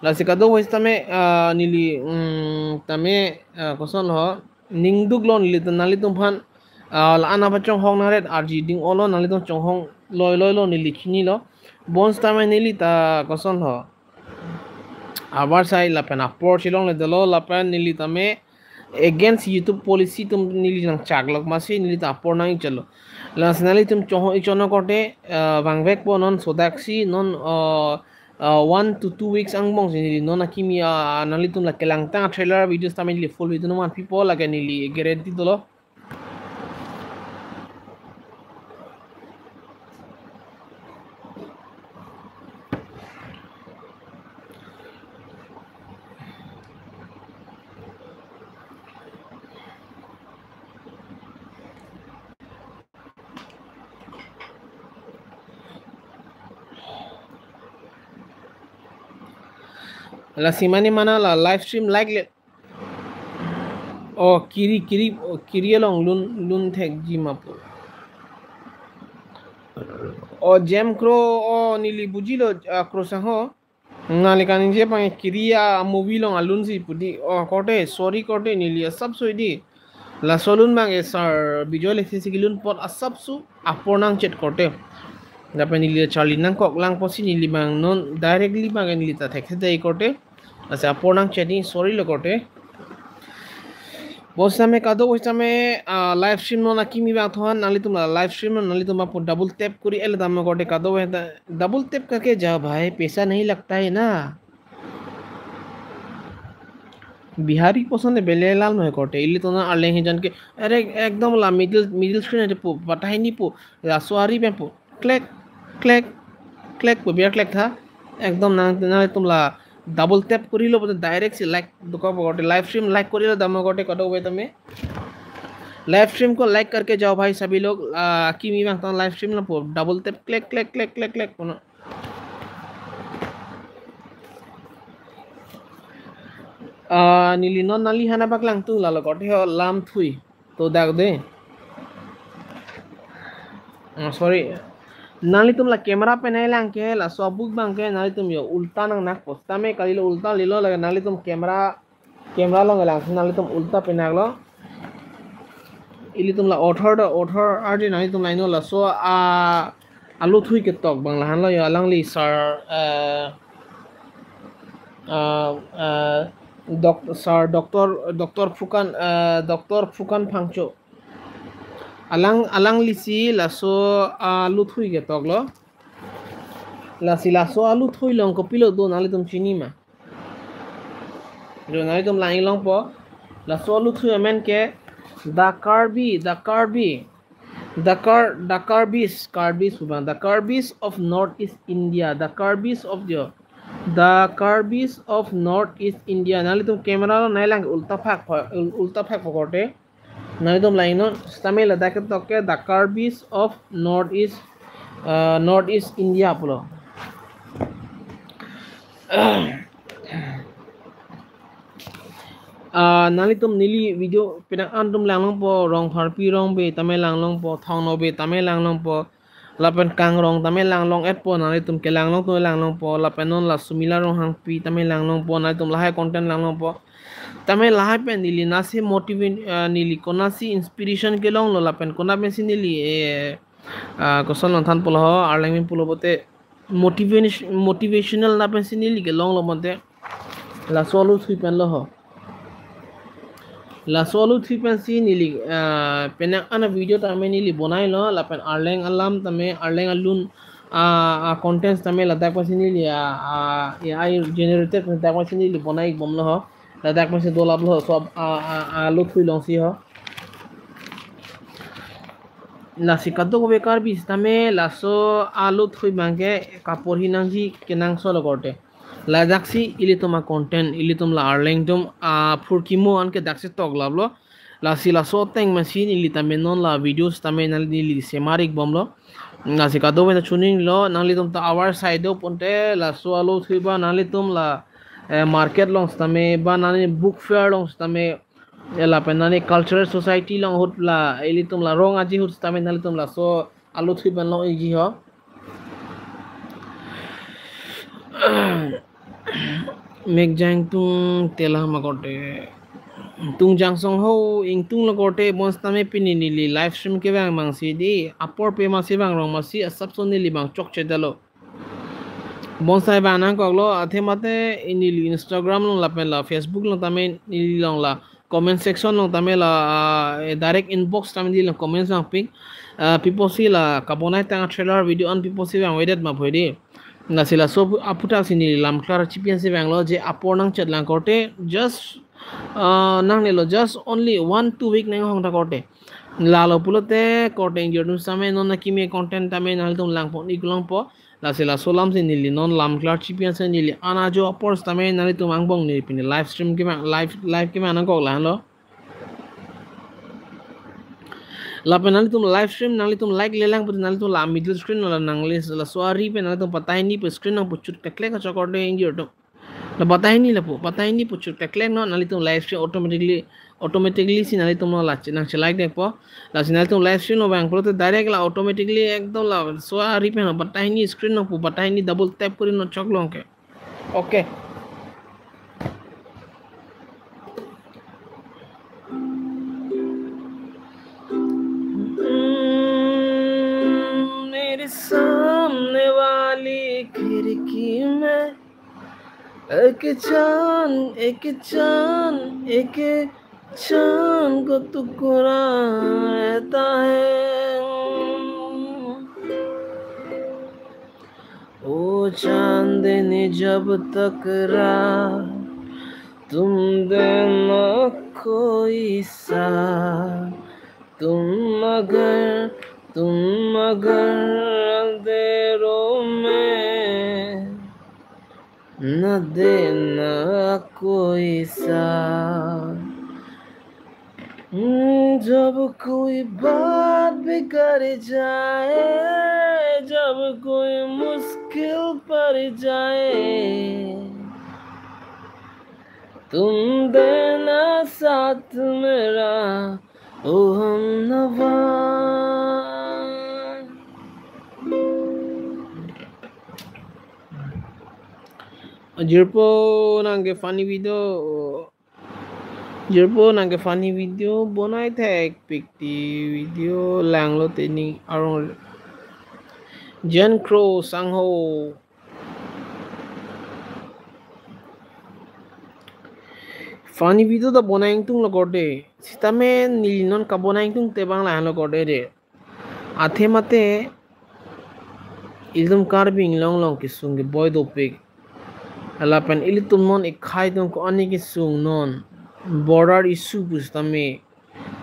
Lasi kadokave tame, ah, neli, mm, tame, ah, kosonlo, ningduklo nelitum, nanglitum aphan, ah, la-an aphan chonghong nangret arji ding-olo, nanglitum chonghong loiloilo neli chinilo. Bonsitame neli ta kosonlo, avarsai lapen apor chelongledetlo lapen neli tame against YouTube policy atum neli nangchaklok masi neli ta apor nangchelo. Lasi nanglitum chonghong channel korte, ah, vangvekpo non sodaksi non, ah, ah, one to two weeks angbongsi neli non akimi, ah, nanglitum la kelangtang trailer videos tame neli full video non pipo lake neli guarantee dolo. Lasi mane mana la live stream like le. O kiri kiri, o kiri along lun lun thekji ma pu. O Jem Kro, o neli bujilo, ah, Kro sangho. Nangli kaningje abang kiri a movie along alunsi pu di. O korte, sorry korte, neli asapso di. Laso alun abang e sir Bijoy Lekthe si kelun apot asapso apor nangchet korte. Lapen neli charli nangkoklang pusi neli abang non directly abang neli ta thekthedetji korte. Lasi apor nangchet di, sorry lo korte. Bonsitame kadokave tame, ah, live stream non akimi vangthu-an, nanglitum la live stream non nanglitum apor double tap kori-et dam korte, kadokave ta double tap karke jao bhai, paisa nahi lagta hai na. Bihari aposon le bele lal noi korte, ilitum non Arleng hijan ke, are ekdom la middle, middle screen ate pu, patahini pu, laso ari pen pu. Klek, klek, klek, pu biar klek tha. Ekdom nang, nanglitum la double tap korilo, bote direct si like dokok korte, live stream like korilo dam korte, kadokave tame. Live stream ko like karke jao bhai sabhi log, ah, akimi vangthu-an live stream lo pu, double tap, klek, klek, klek, klek, klek, pu non. Ah, neli non nangli aphan nangpaklangtung lalo korte ho lamthui. To dak de. Ah, sorry. Nanglitum la camera pen nanglang ke, laso abuk abang ke, nanglitum yo ulta nangnakpo. Tame kalilo ulta lilo lake nanglitum camera, camera along lang, nanglitum ulta penaklo. Ilitum la author do, author ardi nanglitum laino laso a, aluthui ketok abang lahenlo yo alangli sir, eh, ah, ah, doc-, sir doctor, doctor Phukan, ah, doctor Phukan Phangcho. Alang, alanglisi laso aluthui ketoklo. Lasi laso aluthui along kopilo do nanglitum chini ma? Jo nanglitum lang-ik longpo. Laso aluthui amen ke The Karbi, The Karbi. The Kar-, The Karbis, Karbis pu abang, The Karbis of Northeast India, The Karbis of the, The Karbis of Northeast India. Nanglitum camera along nanglang ulta phak pho-, ul-, ulta phak pho korte. Nanglitum lang-iknon, sitame ladak ketok ke The Karbis of Northeast, uh, Northeast India pulo. Ah, nanglitum neli video penang an atum lang longpo, Rongpharpi Rongbe tame lang longpo, Thongnobe tame lang longpo, lapen Kangrong tame lang long-etpo, nanglitum kelang long atum lang longpo, lapen non la Sumila Ronghangpi tame lang longpo, nanglitum lahai content lang longpo. Tame lahai pen neli nasi motivate, ah, neli konasi inspiration kelonglo, lapen kona pensi neli, eh, ah, koson long than pulo ho, Arleng min pulo bote motivation, motivational na pensi neli kelonglo bonte. Laso aluthui pen lo ho. Laso aluthui pensi neli, ah, penang an a video tame neli bonailo, lapen Arleng alam tame, Arleng alun, ah, ah, contents tame ladak pensi neli, ah, ah, A I generated ladak pensi neli bonai bomlo ho. Ladak pensi dolaplo ho, so, ah, ah, ah, aluthui alongsi ho. Lasi kadokave Karbi sitame laso aluthui abang ke kaporhi nangji kenangsot lo korte. Ladaksi ilitum a-content, ilitum la Arleng atum aphurkimo anke daksi toklaplo. Lasi laso ateng masi neli tame non la videos tame neli semar-ik bomlo. Lasi kadokave ta choninglo, nanglitum ta our side do ponte laso alo thuiba nanglitum la, eh, market along sitame ba nangli book fair along sitame, eh, lapen nangli cultural society along ahut la ilitum la rong aji ahut sitame nanglitum laso alo thuiban long-ikji ho. Mek jang tung telang ma korte. Tung jang song ho, ingtung lo korte, bonsitame pini neli live stream kevang mangsi di, apor pe masi vang rong masi asapso neli bang chokche detlo. Bonsai vang nangkoklo, athe mate neli Instagram along lapen la Facebook along tame neli along la comment section along tame la, ah, eh, direct inbox tame neli along comment vangpik. Ah, pi apotsi la kabonai tang trailer video an pi apotsi vangvedet ma phui di. Lasi laso aphu-, aphuthak si neli lam klar chipi ansi vanglo je apor nangchetlang korte, just, ah, nangnelo just only one two week nanghong ta korte. Lalo pulote korte ingjir atum sitame non akimi content tame nanglitum langpon-ik longpo. Lasi laso alam si neli non lam klar chipi ansi neli ana jo apor sitame nanglitum angbong neli pini live stream kevang, live, live kevang nangkok lahenlo. Lapen nanglitum live stream nanglitum like lelang pute nanglitum la middle screen la nangli laso ari pen nanglitum patai ni pu screen nangpuchut keklek kachokor de ingjir atum. La patai ni lapu, patai ni puchut keklek non nanglitum live stream automatically, automatically si nanglitum non la nangchelike detpo. Lasi nanglitum live stream along vang pulote direct la automatically ekdom laso ari pen patai ni screen nangpu patai ni double tap kori non chok long ke. Okay. मेरे सामने वाली खिड़की में एक चांद, एक चांद, एक चांद को टुकड़ा रहता है। ओ चांदनी जब टकरा, तुम देना कोई सा, तुम अगर, तुम अगर अंधेरों में न देना कोई सा। हम्म, जब कोई बात बिगड़ जाए, जब कोई मुश्किल पड़ जाए, तुम देना साथ मेरा, ओ हमनवा। Jirpo nangke funny video. Jirpo nangke funny video bonai thekpik ti video langlo teni arong. Jen Crow sangho. Funny video ta bonai ingtung lo korte. Sitame neli non kabonai ingtungte bang lahenlo korte de. Athe mate ilitum Karbi Anglong along kesung keboi dopik. Lapen ilitum non ekhai atum ko-an kesung non. Border issue pusitame,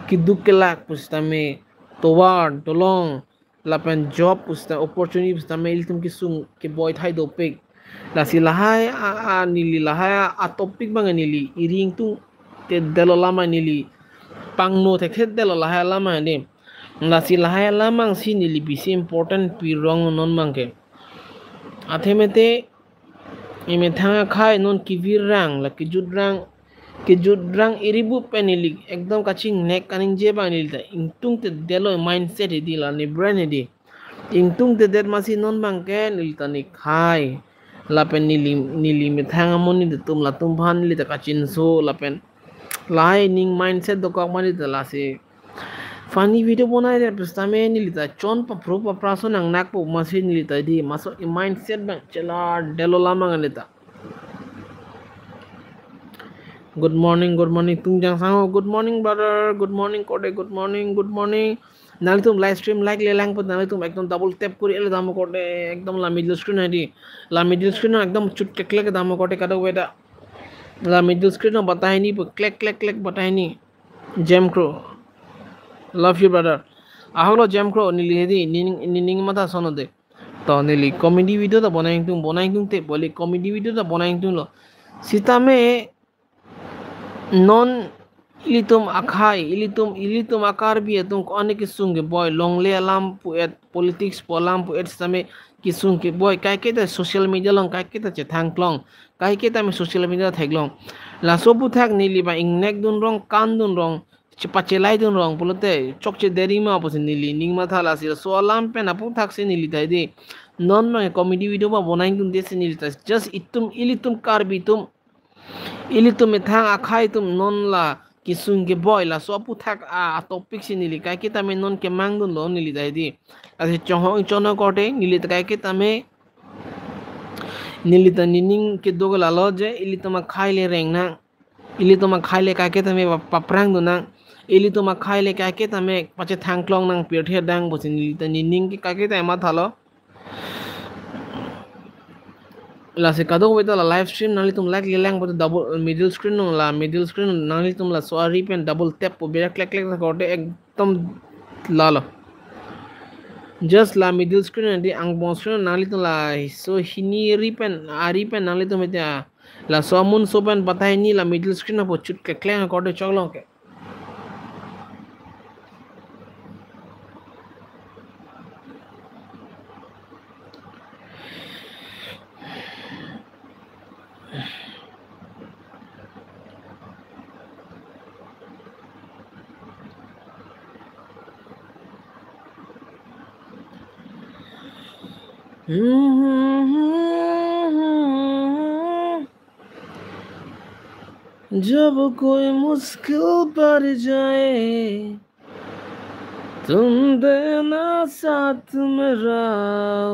keduk kelak pusitame, tovar, dolong, lapen job pusita opportunity pusitame ilitum kesung keboi thai dopik. Lasi lahai a, a neli lahai a, a topic bang neli iri ingtungte detlo alam neli pangno thekthe detlo lahai alam de. Lasi lahai alam si neli bisi important pi rong non bangke. Athe mate emethang akhai non kevirrang la kejutrang, kejutrang iribu pen neli ekdom kachingnek kaningje bang neli ta ingtungte detlo mindset hedi la ne brain hedi. Ingtungte det masi non bangke neli ta nekhai. Lapen neli, neli methang amonit atum latum aphan neli ta kachinso lapen lahai ning mindset dokok ma neli ta lasi funny video bonai det pusitame neli ta chon paphro paphra so nangnakpo masi neli ta di maso e mindset bang chelar detlo alam neli ta. Good morning, good morning, Tungjang Sangho. Good morning, brother. Good morning, korte. Good morning, good morning. Nanglitum live stream like lelang pute nanglitum ekdom double tap kori ele dam korte. Ekdom la middle screen hedi. La middle screen ekdom chut keklek dam korte kadokave ta. La middle screen along batai ni pu klek klek klek batai ni. Jam Crow. Love you, brother. Ahoklo Jam Crow neli hedi ning, ning matha sono de. To neli comedy video ta bonai ingtung, bonai ingtungte, bole comedy video ta bonai ingtunglo. Sitame non ilitum akhai, ilitum, ilitum a-Karbi atum ko-an kesung keboi, longle alam pu-et, politics pu alam pu-et sitame kesung keboi, kaiketa social media along kaiketa chethangklong, kaiketa me social media theklong. Laso aphuthak neli ba ingnek dunrong, kan dunrong, che-, pachelai dunrong pulote chokche deri ma pusi neli ning matha. Lasi laso alam pen aphuthak si neli ta hedi, non mang comedy video ba bonai ingtungte si neli ta, just itum, ilitum Karbi atum, ilitum methang akhai atum non la kesung keboi, laso aphuthak a, a-topic si neli kaiketa me non kemang dunlo neli ta hedi. Lasi chonghong chonghong korte neli ta kaiketa me, neli ta nening kedo ke lalo je ilitum akhai le reng nang, ilitum akhai le kaiketa me pa-, paphrang dun nang, ilitum akhai le kaiketa me pachethangklong nang pirthe adang pusi neli ta nening ke kaiketa mathalo. Lasi kadokave ta la live stream nanglitum like le lang pulote double, middle screen along, la middle screen along nanglitum laso ari pen double tap pu bera klek klek ta korte ekdom lalo. Just la middle screen along, di angbong screen along nanglitum laso hini ari pen, ari pen nanglitum ita laso amunso pen batai ni la middle screen apo chut kekleng korte choklong ke. जब कोई मुश्किल पड़ जाए, तुम देना साथ मेरा,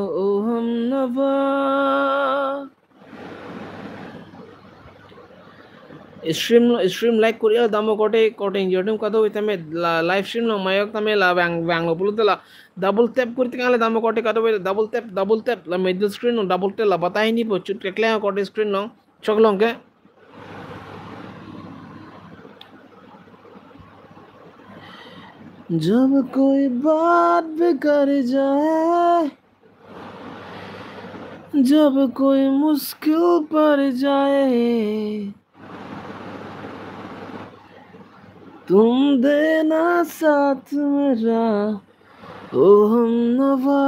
ओ हमनवा। Stream, stream like kori-el damo korte, korte ingjir atum kadokave tame, la live stream along mayok tame la vang, vanglo pulote la double tap kori tikang le damo korte kadokave, double tap, double tap, la middle screen along double tap, la batai ni po chut kekleng korte screen along choklong ke. जब कोई बात बिगड़ जाए, जब कोई मुश्किल पड़ जाए, तुम देना साथ मेरा, ओ हमनवा।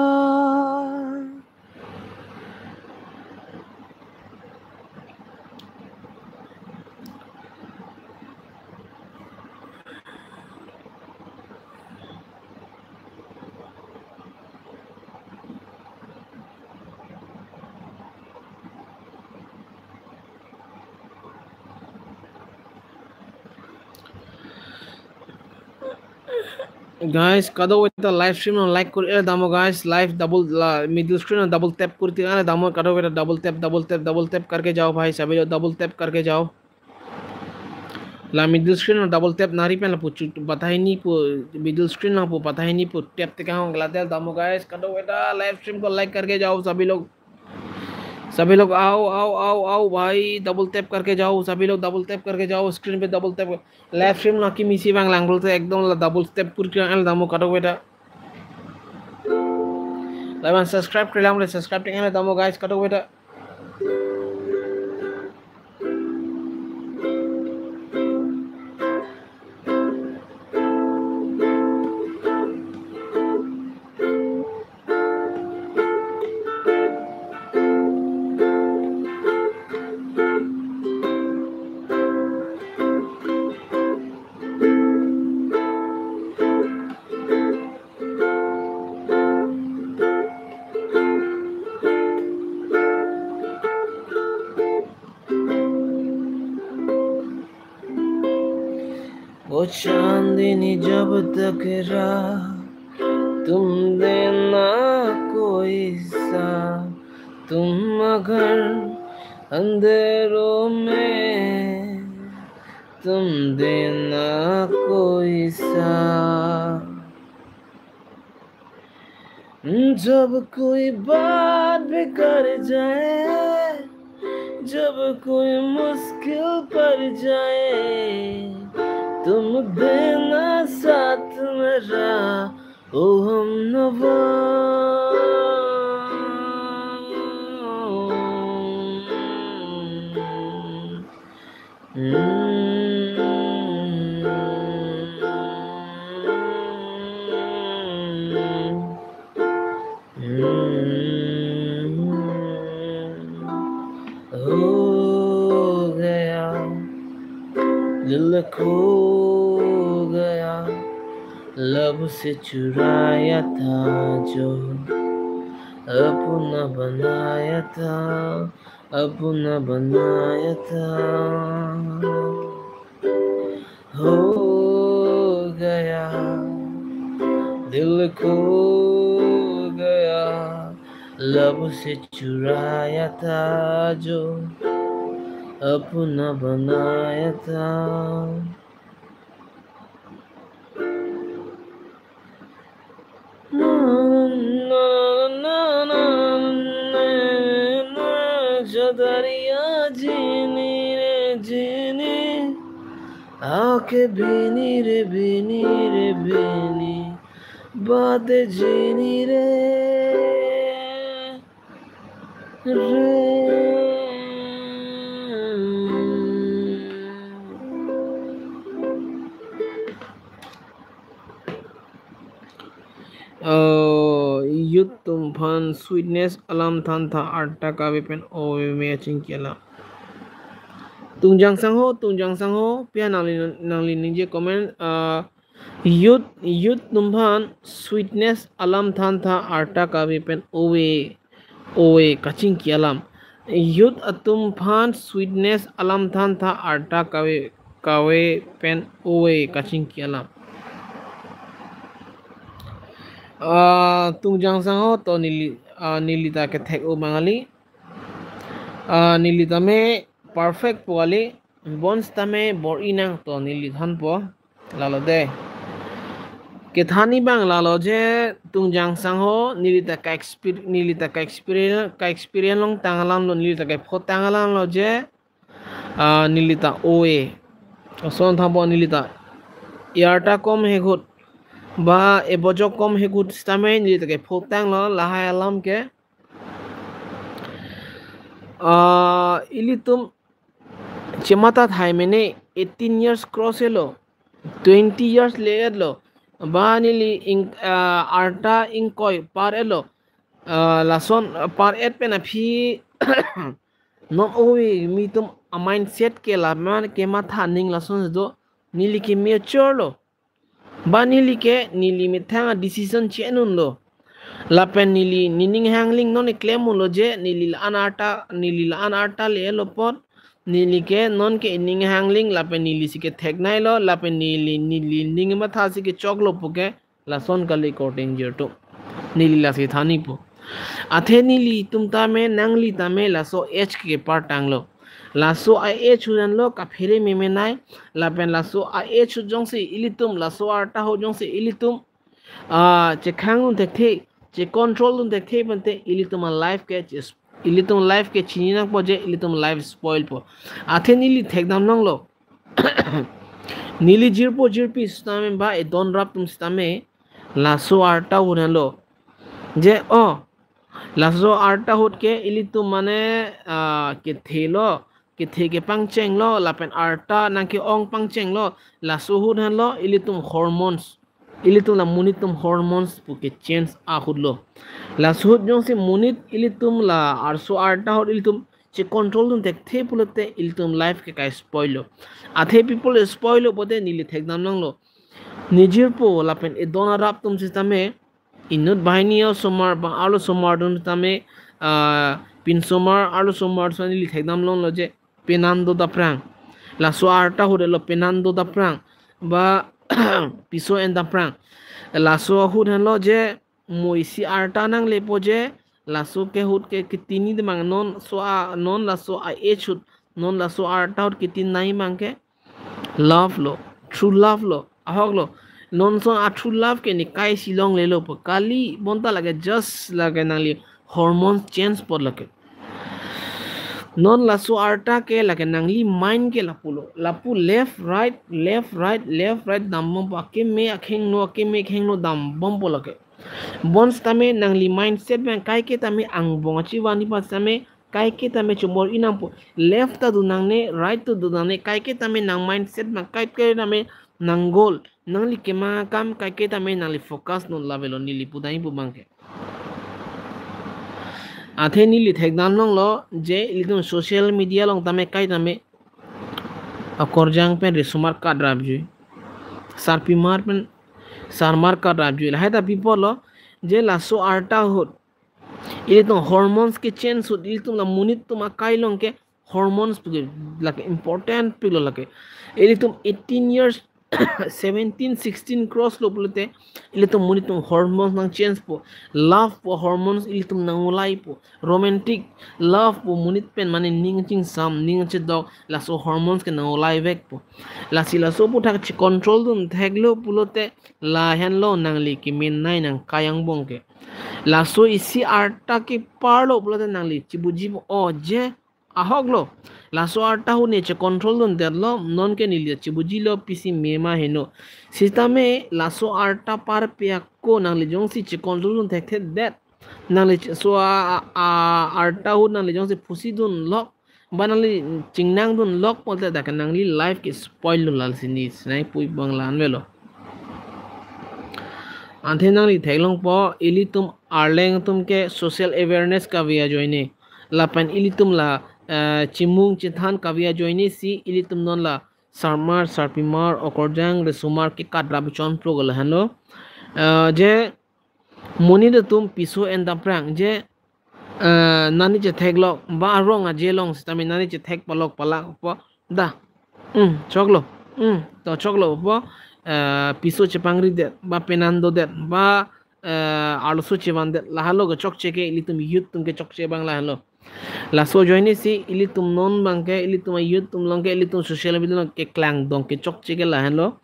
Guys, kadokave ta live stream along like kori-el damo guys, live double la middle screen along double tap kori tikang le damo, kadokave ta double tap, double tap, double tap करके जाओ भाई, सभी लोग double tap करके जाओ। La middle screen along double tap nari pen lapu chut batai ni po, middle screen along pu batai ni po tap tikang hong glatel damo guys, kadokave ta live stream ko like करके जाओ सभी लोग। सभी लोग आओ, आओ, आओ, आओ भाई, double tap करके जाओ, सभी लोग double tap करके जाओ, screen पे double tap। Live stream along kimi si vanglang pulote ekdom la double tap kori tikang le damo kadokave ta. Laban subscribe kori lang le subscribe tikang le damo guys kadokave ta. ओ चांदनी जब टकरा, तुम देना कोई सा, तुम अगर अंधेरों में, तुम देना कोई सा। जब कोई बात बिगड़ जाए, जब कोई मुश्किल पड़ जाए, तुम देना साथ मेरा, ओ हमनवा। खो गया, लब से चुराया था जो, अपना बनाया था, अपना बनाया था। हो गया, दिल खो गया, लब से चुराया था जो, अपना बनाया था। जो दरिया जीनी रे जीनी, आके बीनी रे बीनी रे बीनी, बात जीनी रे। Oh, youth atum aphan sweetness alam thantha arta kave pen ove me achingki alam. Tungjang sangho, tungjang sangho, pia nangli nangli ningje comment, uh, youth, youth atum aphan sweetness alam thantha arta kave pen ove, ove kachingki alam. Youth atum aphan sweetness alam thantha arta kave, kave pen ove kachingki alam. Ah, tungjang sangho to neli, ah, neli ta kethek-o abang kali. Ah, neli tame perfect po kali. Bonsitame bor-i nang to neli thanpo. Lalo de. Kethan abang lalo je, tungjang sangho, neli ta ka-exper-, neli ta ka-experience, ka-experience longtang alam lo, neli ta kepho tang alam lo je, ah, neli ta ove. Ason thanpo neli ta. Arta kom hek ahut, ba ebojok kom hek ahut sitame neli ta kepho tanglo, lahai alam ke. Ah, ilitum chematha thai mene eighteen years cross-etlo, twenty years le-etlo. Ba neli ing-, ah, arta ingkoi par-etlo. Ah, lason, ah, par-et pen aphi non ove, mi atum a-mindset ke la man kematha aning lason do, neli ke mature lo. Ba neli ke neli methang a-decision che-en unlo. Lapen neli nening hangling non keklem unlo je, neli la-an arta, neli la-an arta le-etlo apot, neli ke non ke ning hangling, lapen neli si ketheknei lo, lapen neli, neli ning matha si kechoklo puke, lason kali korte ingjir atum. Neli lasi than-ipo. Athe nelitum tame, nangli tame laso age ke kepar tanglo. Laso a-age ahut henlo kaphere memenei, lapen laso a-age ahut jongsi ilitum, laso arta ahut jongsi ilitum, ah, chekhang dun thekthe, che-control dun thekthe pente ilitum a-life ke, che-, ilitum life ke chini nangpo je, ilitum life spoil po. Athe neli thekdam longlo. Neli jirpo jirpi sitame ba edon rap atum sitame, laso arta ahut henlo. Je, oh, laso arta ahut ke ilitum mane, ah, kethelo, kethe kepangchenglo, lapen arta nangke-ong pangchenglo, laso ahut henlo, ilitum hormones, ilitum la monit atum hormones puke change ahut lo. Laso ahut jongsi monit ilitum la arso arta ahut ilitum che-control dun thekthe pulote ilitum life ke ka-spoil lo. Athe people spoil lo pote neli thekdam longlo. Nejirpo lapen edon arap atum sitame, inut banghini osomar ba arlosomar atum sitame, ah, pinsomar arlosomar atum neli thekdam longlo je penan do daprang. Laso arta ahut henlo penan do daprang. Ba piso en daprang. Laso ahut henlo je mo isi arta nanglepo je, laso ke ahut ke ketini damang non so a, non laso a-age ahut, non laso arta ahut ketini nai mang ke love lo, true love lo, ahok lo. Non son a-true love ke nekai si longlelo po. Kali bonta lake just lake nangli hormones change apot lake. Non laso arta ke lake nangli mind ke lapulo. Lapu left, right, left, right, left, right dambompo. Akeme akhengno, akeme akhengno dambompo lake. Bonsitame nangli mindset abang kaike tame angbong achivan-i pa sitame, kaike tame chomor-i nangpo. Left ta do nangne, right ta do nangne, kaike tame nang mindset abang kaike tame nang goal, nangli kemang akam kaike tame nangli focus non lavelo neli pudai pu abang ke. Athe neli thekdam longlo je ilitum social media along tame kai tame Akorjang pen Resomar kadrapjui. Sarpimar pen Sarmar kadrapjui. Lahai ta pi apotlo, je laso arta ahut ilitum hormones ke change ahut ilitum la monit atum akai along ke hormones puke lake important pulo lake. Ilitum eighteen years, seventeen, sixteen cross lo pulote ilitum monit atum hormones nang change po, love pu hormones ilitum nang ulai po, romantic love pu monit pen mane ning chingsam, ning chedok, laso hormones ke nang ulai vek po. Lasi laso aphuthak che control dun theklo pulote lahenlo nangli kemenei nangkai angbong ke. Laso isi arta keparlo pulote nangli chibuji po, o je ahoklo. Laso arta ahut ne che control dundetlo, non ke neli chibujilo pisi mema heno. Sitame laso arta parpe ako nangli jongsi che control dun thekthedet, nangli che-, so a, a, a arta ahut nangli jongsi phusi dunlok, ba nangli chingnang dunlok pulote dak nangli life ke spoil lo, lasi ne sinai pu abang la-an avelo. Anke nangli theklongpo, ilitum Arleng atum ke social awareness kave ajoine, lapen ilitum la, eh, chimung chethan kave ajoine si ilitum non la Sarmar, Sarpimar, Okorjang, Resomar ke kadrap chonpro ke lahenlo. Eh, je monit atum piso en daprang, je, eh, nani chetheklok, ba arong aje along sitame nani chethek palok palak po, da. Hmm, choklo. Hmm, to choklo po, eh, piso chepangridet, ba penan dodet, ba, eh, arloso chevandet, lahelo ke chokche ke ilitum youth atum ke chokche abang lahenlo. Laso ajoine si ilitum non abang ke, ilitum a-youth atum along ke, ilitum social media along ke keklang dong ke chokche ke lahenlo.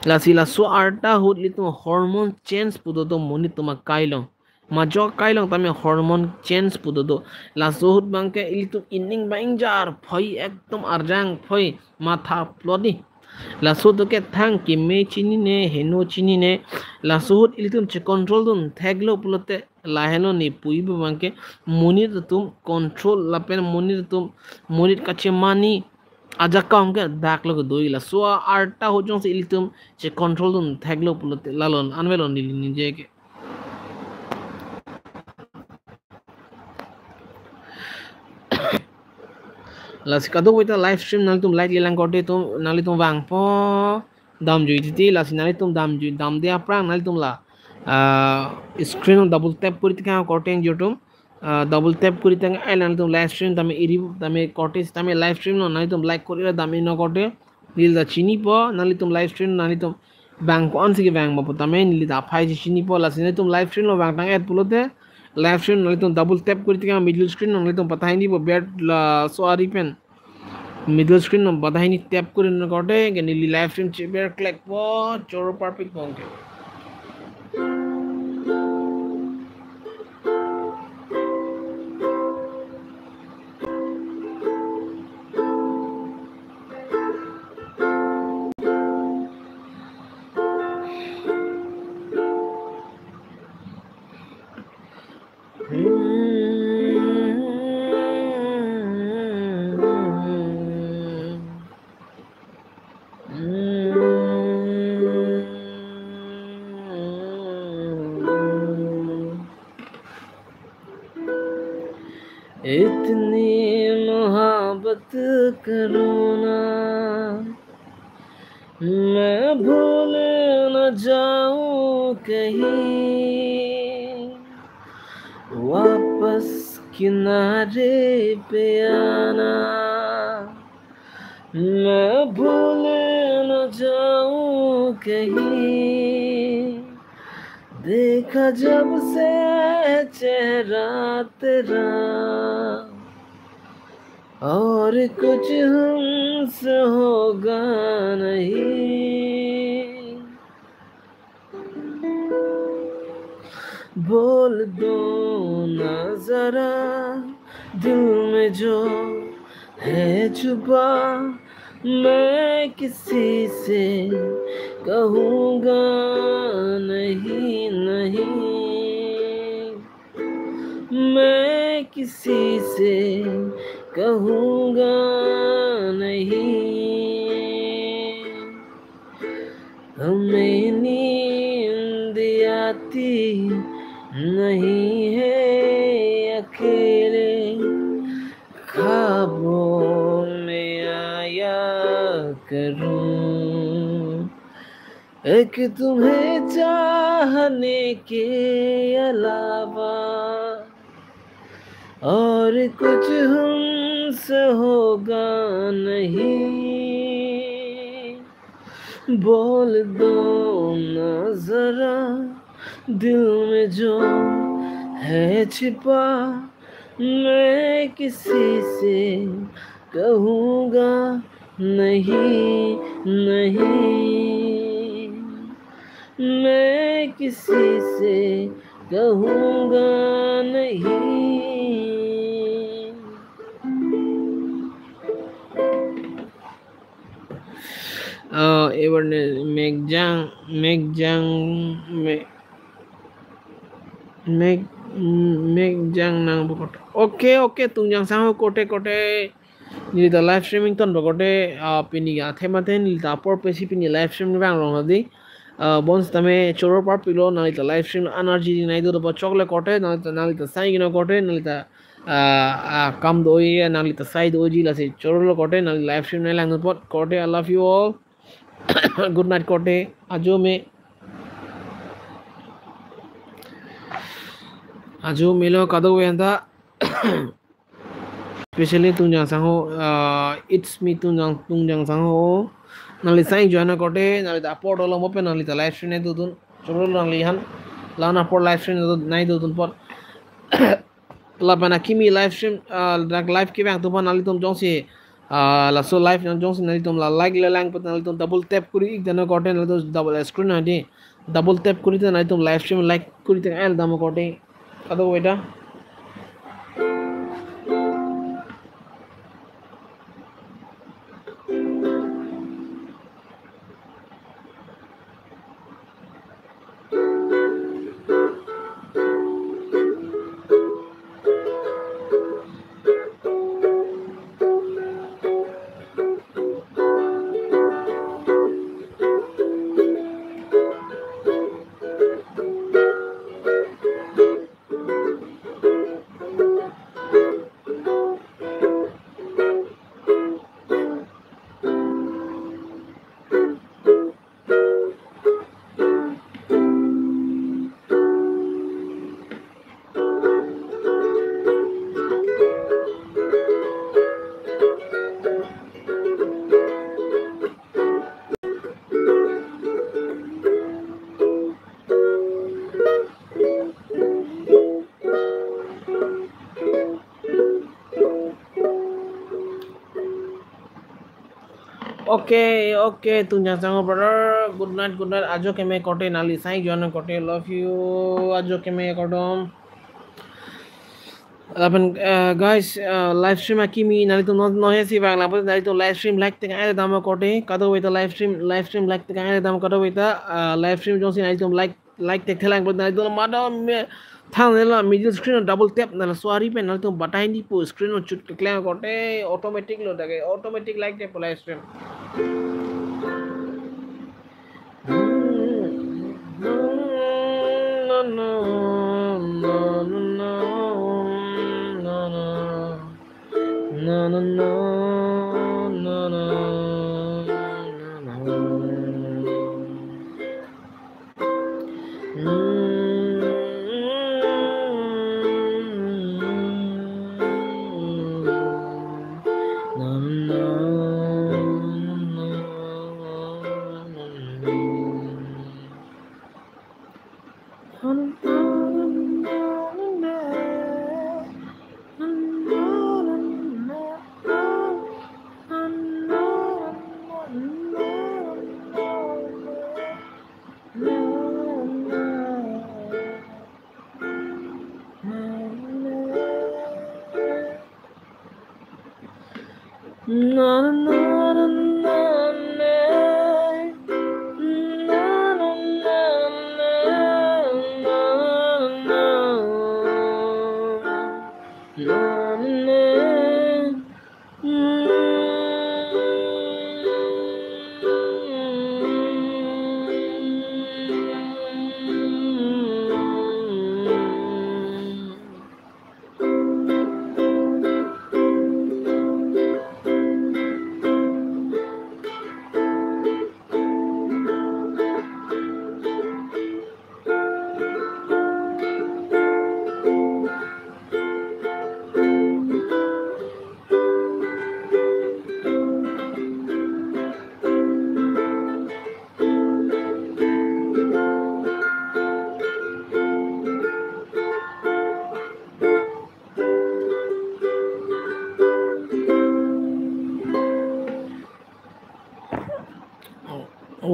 Lasi laso arta ahut ilitum hormone change pu dodo monit atum akai along. Majok akai along tame hormone change pu dodo. Laso ahut abang ke ilitum ining abang ingjar phoi, ekdom arjang phoi, matha plot di. Laso atum ke thang keme chinine, heno chinine. Laso ahut ilitum che control dun theklo pulote lahenlo ne pu abang ke monit atum control lapen monit atum monit kachemani ajakong ke dak lo kedo-i. Laso arta ahut jongsi ilitum che control dun theklo pulote lalo an avelo neli ningje ke. Lasi kadokave ta live stream nanglitum like lelang korte atum nanglitum vangpo damjui titi, lasi nanglitum damjui damde aphrang nanglitum la, ah, screen along double tap kori tekang korte ingjir atum, ah, double tap kori tekang, eh, nanglitum live stream tame iri tame korte sitame live stream along nanglitum like kori ra dam-i non korte, neli ta chinipo nanglitum live stream nanglitum vang ko-an si kevang ma pu tame neli ta aphai si chinipo. Lasi nanglitum live stream along vangtang-et pulote live stream nanglitum double tap kori tekang middle screen along nanglitum pathai nipo, ber laso ari pen middle screen along pathai ni tap kori non korte ke neli live stream cheber klekpo, choro parpik bong ke. इतनी मोहब्बत करूँ ना, मैं भूल न जाऊँ कहीं, वापस किनारे पे आना, मैं भूल न जाऊँ कहीं। देखा जब से चेहरा तेरा, और कुछ हमसे होगा नहीं। बोल दो ना जरा दिल में जो है छुपा, मैं किसी से कहूँगा नहीं, नहीं। मैं किसी से कहूँगा नहीं। हमें नींद आती नहीं है अकेले, ख्वाबों में आया एक तुम्हें चाहने के अलावा और कुछ हमसे होगा नहीं। बोल दो ना जरा, दिल में जो है छिपा, मैं किसी से कहूँगा नहीं, नहीं। मैं किसी से कहूँगा नहीं। Uh, awareness, megjang, megjang, me, meg, megjang nang bokot. Okay, okay, Tungjang Sangho korte korte. Neli ta live streaming ton bokot, ah, pini athe mate neli ta apor pensi pini live stream vang rong adi. Ah, bonsitame choro parpiklo, neli ta live stream energy nai do pa chokle korte, neli ta, neli ta sai gino korte, neli ta, ah, ah, kam do-e, neli ta sai doji lasi chorolo korte, neli live stream nai lang apot korte, I love you all. Good night korte, ajo me. Ajo melo kadokave anta. Especially Tungjang Sangho, uh, it's me Tungjang, Tungjang Sangho. Neli sai join korte, neli ta apor dolo mo pen neli ta live stream nai dodun. Choro neli han, la-an apor live stream nai dodun apot. Lapen akimi live stream, uh, dak live kevang atum aphan nelitum jongsi, uh, laso live nang jongsi nelitum la like le lang apot nelitum double tap kori ik dano korte, nelitum double screen adi. Double tap kori te nelitum live stream like kori te air dam korte. Kadokave ta. Okay, okay, Tungjang Sangho brother. Good night, good night. Ajo keme korte, neli sai join korte. Love you. Ajo keme kardom. Lapen, uh, guys, uh, live stream akimi nelitum no, no he si vang lapen nelitum live stream like te air dam korte. Kadokave ta live stream, live stream like te air dam kadokave ta, uh, live stream jongsi nelitum like like tek thelang pon nelitum mada me thang nela middle screen double tap nela suari pen nelitum batai ni pu screen chut keklem korte automatic lo dage automatic like te pu live stream.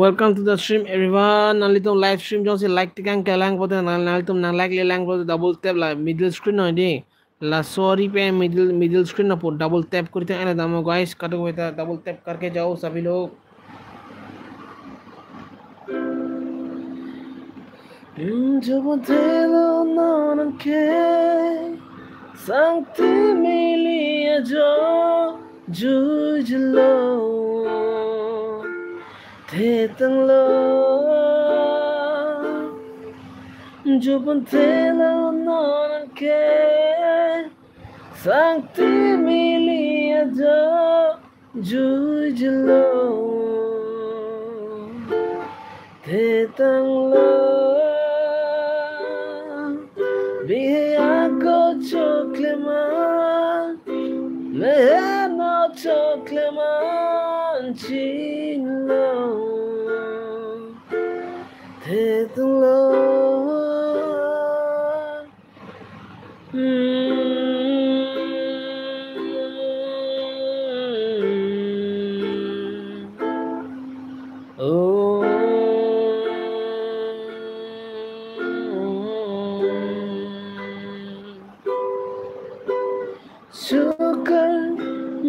Welcome to the stream, everyone. Nanglitum live stream jongsi like tekang kelang pote nang, nanglitum nang like le lang pote double tap la middle screen noi di. La sorry pe middle, middle screen na po double tap kuri tang ana damo guys. Kadokave ta double tap karke jao sabhi log. Hmm, jo pantelo non ke sangti mili ajo jujelo thetanglo. Jo pantelo non ke sangti mili ajo jujelo thetanglo. Bihe ako chokleman, meheno chokleman chinilo thetanglo. Hmm. Oh. छूकर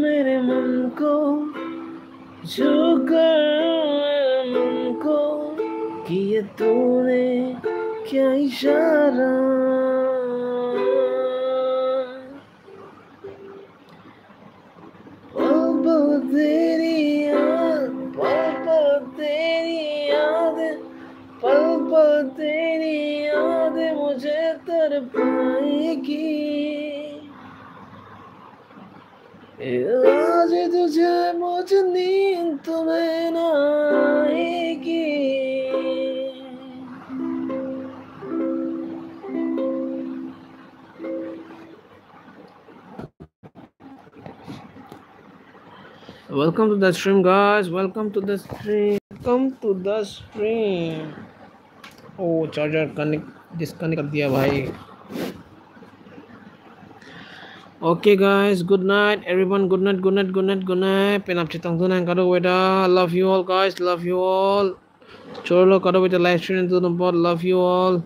मेरे मन को, छूकर मेरे मन को, किया तूने क्या इशारा। पल पल तेरी याद, पल पल तेरी याद, पल पल तेरी याद मुझे तड़पाएगी। आज तुझे मुझे नींद तुम्हें ना आएगी। Welcome to the stream, guys. Welcome to the stream. Welcome to the stream. Oh, charger connect, disconnect कर दिया भाई। Okay, guys. Good night, everyone. Good night, good night, good night, good night. Penap chetongdun nang kadokave ta. Love you all, guys. Love you all. Cholo kadokave ta live stream tu numpot. Love you all.